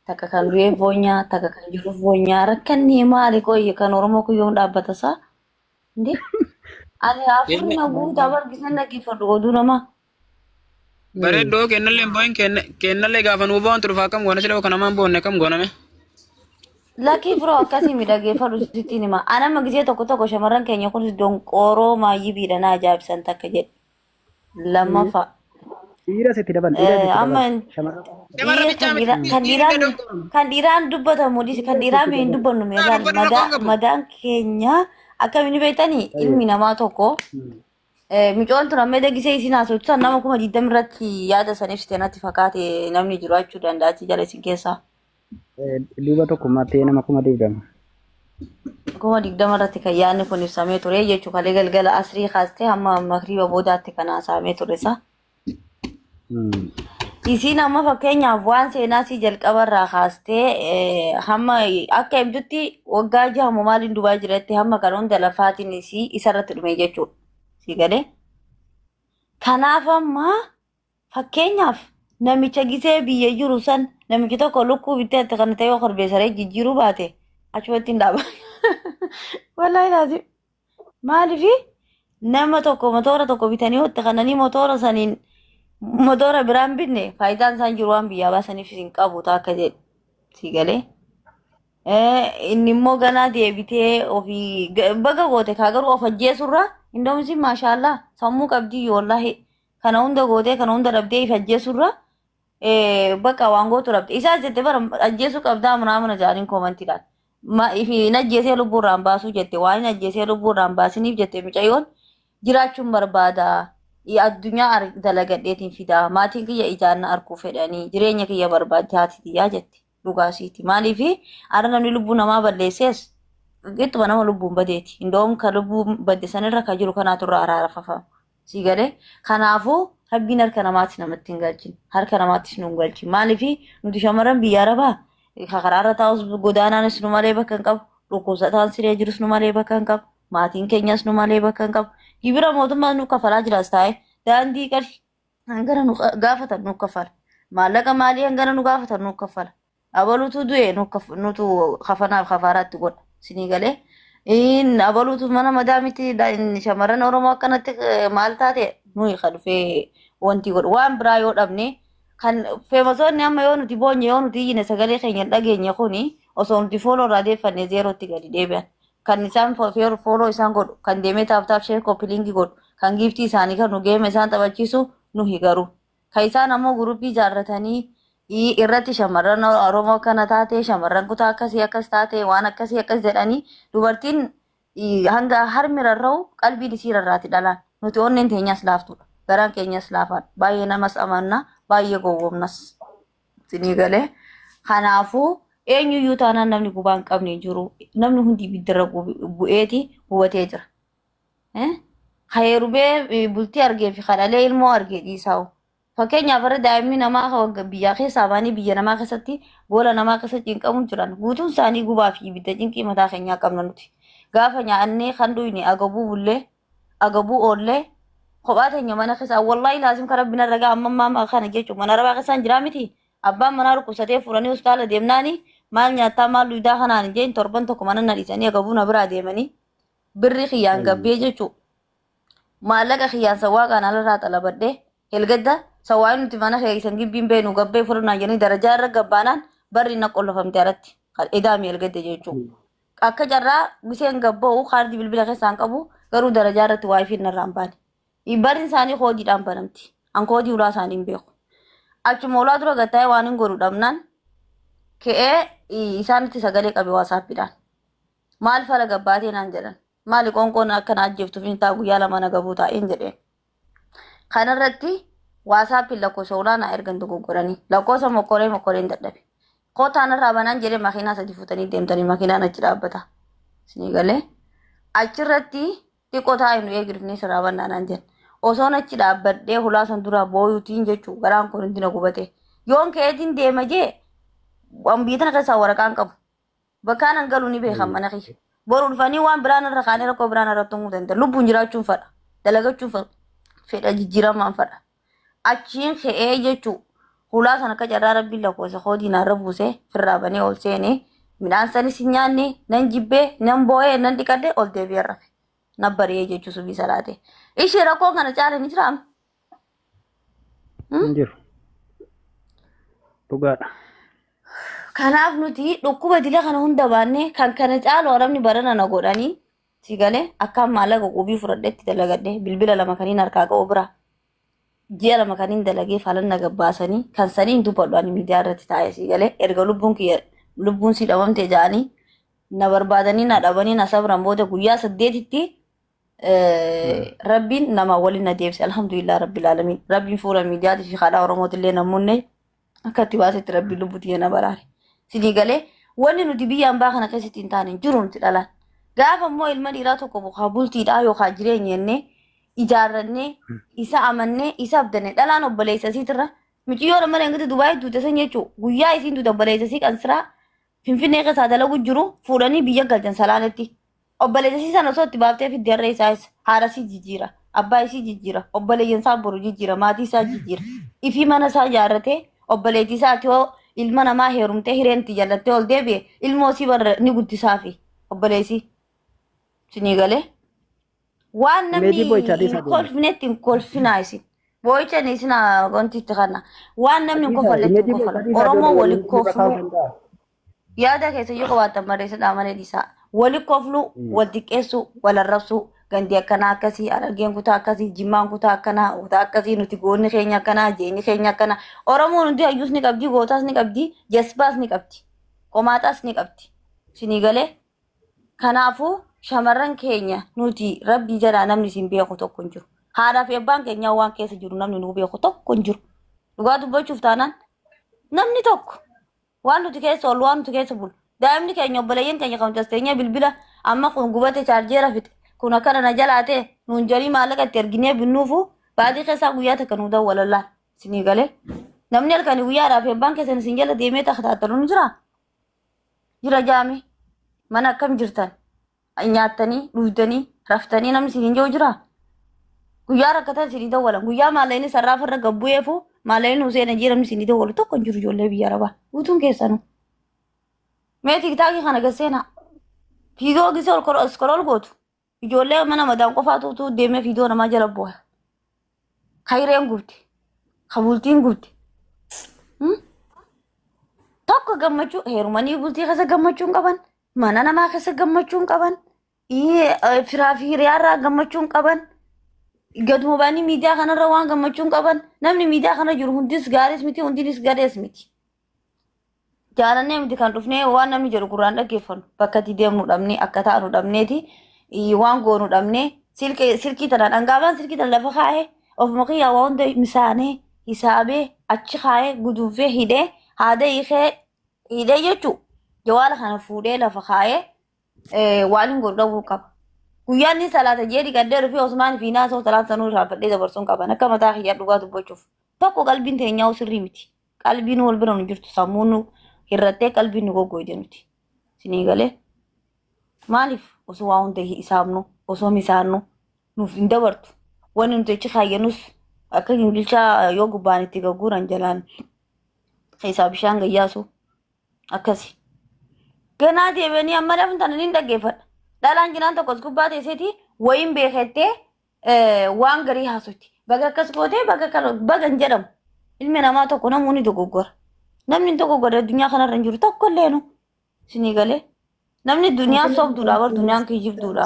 Takka kan du'eef boonyaa, takka kan jiruuf boonyaa. Rakkanni maali qoyye kan Oromoo kun yoom dhaabbata isaa? Inde ani afurri na guutaa bargisan dhaggeeffadhu oduu namaa. Bareeddoo kennallee hin boo'in kennallee gaafa nuu boo'an turuuf akkam goona sila kan namaan boonne akkam gooname. Lakkii firoo akkasii midhageeffadhu sittiin hima. Anama gisee tokko tokko shamarran keenya kunis donqooroo maayyibiidha na ajaa'ibsan takka jedhe. Lammaffaa. Dhiira sitti dabal dhiira sitti Amma dabal shamarran. Shamarra dhiira bichaa kan miti dhiiraa kan dhiirri dhiiraan dogoggora. kan dhiiraan dubbatamu dhiisi kan dhiiraa mee hin dubbannu mee Dhiirri laal dubbatu madaa rakkoon qabu. madaan keenya akkamiin beektanii ilmi namaa tokko micoon tun amma gisee isin haasoftu nama 20,000 irratti yaada san ibsite natti fakkaate namni jiraachuu danda'a achi jala isin keessaa. Duuba tokkummaatti nama 20,000. 20,000 irratti kan yaadni kun ibsamee ture jechuun kalee galgala asrii kaastee hamma makriiba boodaatti kan haasa'amee ture isaa. Isiin amma fakkeenyaaf waan seenaa sii jalqabarraa kaastee hamma akka himtutti waggaa jahamu maaliin Dubaay jiratti hamma kan hunda lafaatiin isii isarratti dhume jechuudha. Sii galee. Kanaaf amma fakkeenyaaf namicha gisee biyya jiru san namichi tokko lukkuu bittee itti kan ta'e yoo korbeessaree jijjiiruu baate achumatti hin dhaaba. Wallaahi laazim. Maaliif nama tokko motoora tokko bitanii itti kananii motoora saniin motoora biraan binne faayidaan isaan jiru waan biyyaa baasaniif hin qabu ta'a akka jedhu si galee. Inni immoo ganaa deebitee ofii baga goote kaa garuu of ajjeesurra indoomisi maashaallaa sammuu qabdii wallaahi kana hunda gootee kana hunda dhabdee if ajjeesurra Bakka waan gootu dhabde. Isaas jette bara ajjeesuu qabdaa munaamuna jaaniin koomantiidhaan. Ma ifi hin ajjeesee lubbuu irraan baasuu jette waan hin ajjeesee lubbuu irraan baasiniif jette mucayyoon jiraachuun barbaada. Addunyaa dalagadheetiin fidaa. Maatiin kiyya ijaan na arguu fedhanii jireenya kiyya barbaaddi haati tiyyaa jette. Dhugaasiiti. Maaliif har'a namni lubbuu namaa balleessees ittuma nama lubbuun badeeti. Indoom ka lubbuun badde sanirra ka jiru kanaatu irraa araarafama. Sii galee kanaafuu rabbiin harka namaatti namatti hin galchin. Harka namaattis nu hin galchin. Maaliif nuti shamarran biyya arabaa ka karaarra taa'us godaanaanis nu malee bakka hin qabu. Dhukkubsataan siree jirus nu malee bakka hin qabu. Maatiin keenyas nu malee bakka hin qabu. Gibira mootummaas nu kafalaa jiraas taa'ee daandii qarshii hangana nu gaafatan nu kafala. Maallaqa maalii hangana nu gaafatan nu kafala. Abaluutu du'e nutu kafanaaf kafaaraatti godha. Sinii galee. Abaluutu mana madaamitti shamarran Oromoo akkanatti maal taate nuyi ka dhufee wanti godhu. Waan biraa yoo dhabne kan feemasoonni amma yoo nuti boonye yoo nuti iyyine sagalee keenya hin dhageenye kuni osoo nuti fooloo irraa deeffanne zeerootti gadi deebi'an. Kan isaan fooloo isaan godhu kan deemee taap taap sheer koppiliingii godhu kan giiftii isaanii kan nu geema isaan taphachiisu nuhi garuu. Kan isaan ammoo guruppii ijaarratanii irratti shamarran Oromoo akkana taate shamarran kutaa akkasii akkas taate waan akkasii akkas jedhanii dubartiin hanga harmi rarra'u qalbiin isii rarraati dhalaan. Nuti onneen teenyas laaftuudha. Garaan keenyas laafaadha. Baay'ee namas amanna baay'ee gowwoomnas. Isinii galee. Kanaafuu eenyuyyuu taanaan namni gubaa hin qabne hin jiru. Namni hundi ibiddarra bu'eeti gubatee jira. Ka heerumee bultii argee fi ka dhalee ilmoo argee dhiisaa'u. Fakkeenyaaf warra daa'imni namaa ka wagga biyyaa keessaa ba'anii biyya namaa keessatti goola namaa keessatti cinqamu jiran guutuun isaanii gubaa fi ibidda cinqii mataa keenyaa qabna nuti. Gaafa nyaannee kan dhuyne agabuu bullee agabuu oollee kophaa teenya mana keessaa wallaahi laasim kan rabbi narra ga'a amma ammaa kana jechuun mana arabaa keessaan jiraa miti abbaan manaa dhukkubsatee fuudhanii hospitaala deemnaani maal nyaattaa maal dhuydaa kanaan hin jeen torban tokko mana na dhiisanii agabuu na biraa deemanii birri kiyyaan gabbee jechuu maallaqa kiyyaan sawwaaqaan alarraa xalabadhee helgadda sawwaaqni nuti mana keessan gibbiin beenu gabbee fudhannaan jedhanii darajaa irra gabbaanaan barri na qollofamte alatti edaami helgadda jechuu akka carraa giseen gabba'u kaardii bilbila keessaan qabu garuu darajaa irratti waayifiin narraa hin baane. Barri isaanii koodiidhaan banamti. An koodii ulaa isaanii hin beeku. Achuma ulaa dura gattaa'ee waan hin godhu dhabnaan ka'ee isaanitti sagalee qabe waasaappiidhaan. Maal fala gabbaatee naan jedhan. Maali qoonqoon akka na ajjeeftuuf hin ta'a guyyaa lama na gabuu taa'een jedheen. Kanarratti waasaappiin lakkoofsa ulaa naa ergan dogoggoranii lakkoofsa mokkoree mokkoreen dadhabe. Kootaan irraa banaan jedhee makiinaa sadi fuutanii deemtanii makiinaan achi dhaabbata. Isinii galee achirratti xiqqoo taa'ee nu eegi dhufnee sirraa bannaa naan jedhan. Osoon achi dhaabbadhee hulaa san duraa booyuutiin jechuu garaan kun hundi na gubate. Yoon ka'eetiin deema jee waan biyya tana keessaa waraqaan qabu. Bakkaan an galu ni beekan mana kiyya. Boru dhufanii waan biraan irra kaanii rakkoo biraan irratti uumuu danda'a. Lubbuun jiraachuun fadha. Dalagachuun fadha. Fedha jijjiiramaan fadha. Achiin ka'ee jechuu hulaa sana akka carraa rabbiin lakkoofsa koodii naarra buusee firraa banee ol seenee midhaan sanis hin nyaanne nan jibbee nan boo'ee nan dhiqadhe ol deebi'ee rafe. Na bari'ee jechuu subii salaatee. Ishee rakkoon kana caale ni jiraama. Hin jiru. Dhugaadha. Kanaaf nuti dhukkuba dila kana hunda baannee kan kana caalu arabni barana na godhanii si galee akkaan maallaqa qubii fudhadhetti dalagadhe bilbila lama kaniin harkaa qabu bira ji'a lama kaniin dalagee falan na gabbaasanii kan saniin dubbadhu ani miidiyaa irratti taa'ee si galee erga lubbuun kiyya lubbuun si dhabamte ja'anii na barbaadanii na dhabanii na sabran booda guyyaa saddeetitti Rabbiin nama waliin na deebise alhamdulillah rabbil aalamiin rabbiin fuula miidiyaatii fi haadha oromootillee namoonni akka itti baasetti rabbiin lubbuu tiyya na baraare sinii galee wanni nuti biyya ambaa kana keessatti hin taane hin jiru nuti dhalaan gaafa immoo ilma dhiiraa tokko bokaa bultiidhaa yookaan jireenya jennee ijaarrannee isa amannee isa abdanne dhalaan obboleessa isiitirra miciyyoo nama lengati Dubaayii duute san jechuu guyyaa isiin duute obboleessa isii qansiraa Finfinnee keessaa dalagu jiru fuudhanii biyya galchan salaaletti. Obboleessa isii sana osoo itti baaftee fidde harree isaa isa haadha isii jijjiira abbaa isii jijjiira obboleeyyan isaa boru jijjiira maatii isaa jijjiira ifii mana isaa ijaarratee obboleettii isaati hoo ilma namaa heerumtee hireen itti jallattee ol deebi'e ilmoo isii barra ni guddisaafi obboleessi sinii galee. Waan namni Meetii boo'ichaa hin dhiisaa deema. kolfinetti hin kolfinaa isin. Boo'icha ni isin wanti itti kana. Waan namni hin Dhiisaa kofalletti hin meetii boo'ichaa kofalu. dhiisaa Oromoo deema wali waliin irra kaa'uu kofluu danda'a. yaada keessa yoo qabaattan barreessadhaa malee dhiisaa. Wali kofluu, wal xiqqeessuu, wal arrabsuu. Gandi akkanaa akkasii, Harargeen kutaa akkasii, Jimmaan kutaa akkanaa, kutaa akkasii, nuti goonni keenya akkanaa, jeenyi keenya akkanaa. Oromoon hundi hayyuus ni qabdi, gootaas ni qabdi, jasbaas ni qabdi, qomaaxaas ni qabdi. Isinii galee? Kanaafuu shamarran keenya nuti rabbii jalaa namni isin beeku tokko hin jiru. Haadhaa fi abbaan keenyaa waan keessa jiru namni nu beeku tokko hin jiru. Dhugaa dubbachuuf taanaan namni tokko waan nuti keessa oollu waan nuti keessa bulu. Daa'imni keenya obboleeyyan keenya kan nuti as teenyee bilbila amma kun gubate chaarjeera fixe kun akkana na jalaa ta'e nuun jarii maallaqa itti erginee binnuufu baatii keessaa guyyaa takka nuu dawwalallaan isinii galee. Namni halkanii guyyaadhaa fi abbaan keessan isin jala deemee takataattalu ni jiraa? Jira jaame mana akkam jirtan nyaattanii dhugdanii raftanii namni isin hin jiru jiraa? Guyyaa rakkatan isinii dawwalan guyyaa maallaqni sarraafa irra gad bu'eefu maallaqni Huseen Hajii namni isinii dawwalu tokko hin jiru ijoollee biyya arabaa guutuun keessanuu. Mee tiktaakii kana gad seenaa. Fiidoo gisee ol iskorool gootu ijoollee mana madaan qofaatu utuu deemee fiidoo namaa jala bu'a. Kayreen gubdi. Kabultiin gubdi. Tokko gammachuu heerumanii bultii keessa gammachuu hin qaban. Mana namaa keessa gammachuu hin qaban. Firaa fi hiriyaarraa gammachuu hin qaban. Gaduma ba'anii miidiyaa kanarra waan gammachuu hin qaban. Namni miidiyaa kana jiru hundis gaariis miti hundinis gadhees miti. Jaalannee miti kan dhufnee waan namni jedhu gurraan dhaggeeffannu bakka itti deemnu dhabnee akka taanu dhabneeti waan goonu dhabnee silkii tana dhangaabaan silkii tana lafa kaa'ee ofuma kiyyaa waa hunda misaanee hisaabee achi kaa'ee guduunfee hidhee haada hiikee hidhee jechuu jawaala kana fuudhee lafa kaa'ee waan hin godhu dhabuu qaba. Guyyaan inni salaata jee dhiqadhee dhufee Osmaan fi Naasoo salaata sanuu irraanfadhee dabarsuun qaban akka mataa kiyyaa dhugaa dubbachuuf. Tokko qalbiin teenyaa sirrii miti. Qalbiin wal bira nu jirtu sammuun nu hirrattee qalbiin nu goggoyde nuti. Sinii galee maaliif osoo waa hunda hisaabnu osoo misaannu nuuf hin dabartu. Wanni nuti achi kaayyannus akka gingilchaa yoo gubbaan itti gagguuran jalaan keessaa bishaan gayyaasu akkasi. Ganaa deebi'anii amma lafni tana ni dhaggeeffadha. Dhalaan jinaan tokko as gubbaa teesseeti wayiin beekettee waan garii haasofti. Baga akkas gootee baga kana baga hin jedhamu. Ilmi namaa tokko namuu ni dogoggora. Namni hin dogoggorre addunyaa kanarra hin jiru tokko illeenu. Isinii galee. Namni duniyaan sobduudha bar duniyaan kijibduudha.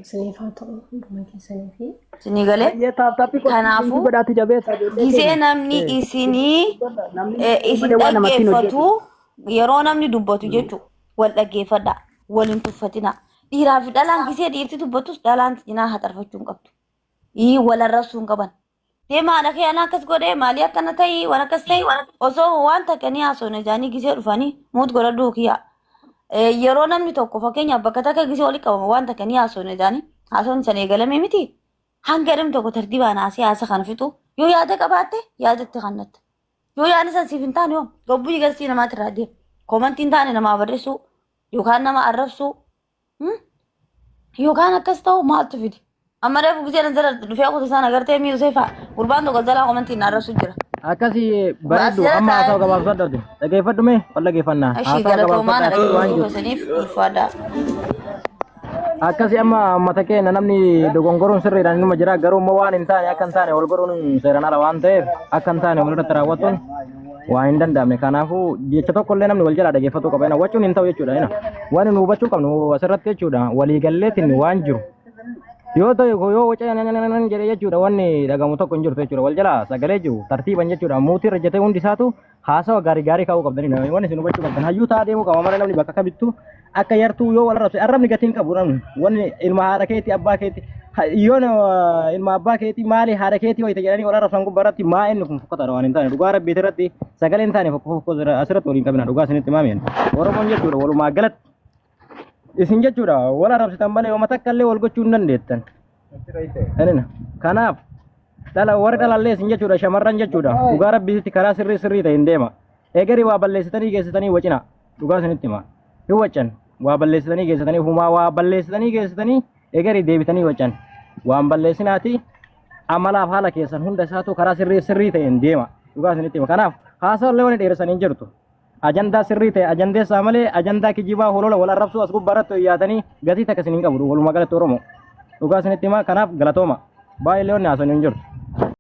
Isiniif haa ta'u hunduma keessanii fi Isinii galee. Baay'ee taaptaappii godhaatii Kanaafuu godhaati jabeessa ijoollee gisee keenya. namni isinii Namni isin malee waan namatti hin hojjetu. dhaggeeffatu yeroo namni dubbatu jechuudha. Wal dhaggeeffadha. Wal hin tuffatina. Dhiiraa fi dhalaan gisee dhiirti dubbatus dhalaan cinaa haxarfachuu hin qabdu. Ii wal arrabsuu hin qaban. Deemaa haadha kee ana akkas godhee maalii akkana ta'ii waan akkas ta'ii osoo waan takka ni haasofne jaanii gisee dhufanii muut godhadhuu kiyya. Yeroo namni tokko fakkeenyaaf bakka takka gisee walitti qabama waan takka ni haasofne jaanii haasofni sana eegalame miti. Hanga namni tokko tartiibaan haasee haasa kana fixu yoo yaada qabaatte yaada itti kennatta. Yoo yaadni san siif hin taane hoo gobbuu gastii namaatti irraa deema. Koomantii hin taane namaa barreessuu yookaan nama arrabsuu yookaan akkas ta'u maaltu fide? Amma reefu gisee nan jala dhufee kutu isaan agartee mi'u seefa gurbaan tokko jalaa komantiin na arrabsu jira. Akkasii As bareeddu jala amma taa'ee haasawa gabaabsadhu ati. Dhageeffadhu mee wal dhageeffannaa. Ashii Haasawa galatoomaa na gabaabsadhu ati waan dhaggeeffachuu jiru. keessaniif ulfaadhaa. Akkasii amma uummata keenya namni dogongoruun sirriidhaan inuma jira garuu immoo waan hin taane akka hin taane wal godhuun seeraan ala waan ta'eef akka hin taane walirratti raawwatuun waan hin danda'amne kanaafuu jecha tokko illee namni wal jalaa dhageeffatuu qaba. Wacuun hin ta'u jechuudha. Waan nu hubachuu qabnu asirratti jechuudha waliigalleetiin waan jiru yoo ta'e yoo waca jedhe jechuudha wanni dhagamu tokko hin jirtu jechuudha wal jalaa sagalee jiru tartiiban jechuudha muutii irra jetee hundi isaatu haasawa gaarii gaarii kaa'uu qabdanii wanni isin hubachuu qabdan hayyuu ta'aa deemuu qaba malee namni bakka kamittuu akka yartuu yoo wal arrabse arrabni gatii hin qabu namni wanni ilma haadha keetii abbaa keetii yoo ilma abbaa keetii maali haadha keetii wayita jedhanii wal arrabsan gubbaa irratti maa inni kun fokkataadha waan hin taane dhugaa rabbiiti irratti sagalee hin taane fokkoo asirratti waliin qabina dhugaa isinitti maameen Oromoon jechuudha walumaa galatti isin jechuudha wal arrabsitan malee wama takka illee wal gochuu hin dandeettan. Enina. Kanaaf dhala warri dhalallee isin jechuudha shamarran jechuudha dhugaa rabbiitti karaa sirrii sirrii ta'e hin deema. Egerii waa balleessitanii geessitanii wacina dhugaa isinitti hima. Hin waccan waa balleessitanii geessitanii humaa waa balleessitanii geessitanii egerii deebitanii waccan waan balleessinaati amalaaf haala keessan hunda isaatu karaa sirrii sirrii ta'e hin deema dhugaa isinitti hima. Kanaaf haasaa illee wani dheeressanii hin jirtu. Ajandaa sirrii ta'e ajandeessaa malee ajandaa kijibaa holola wal arrabsuu as gubbaa irratti yaadanii gatii takka isin hin qabu walumaa galatti Oromoo. Dhugaa isinitti himaa kanaaf galatooma. Baay'ee illee wanni haasofni hin jirtu.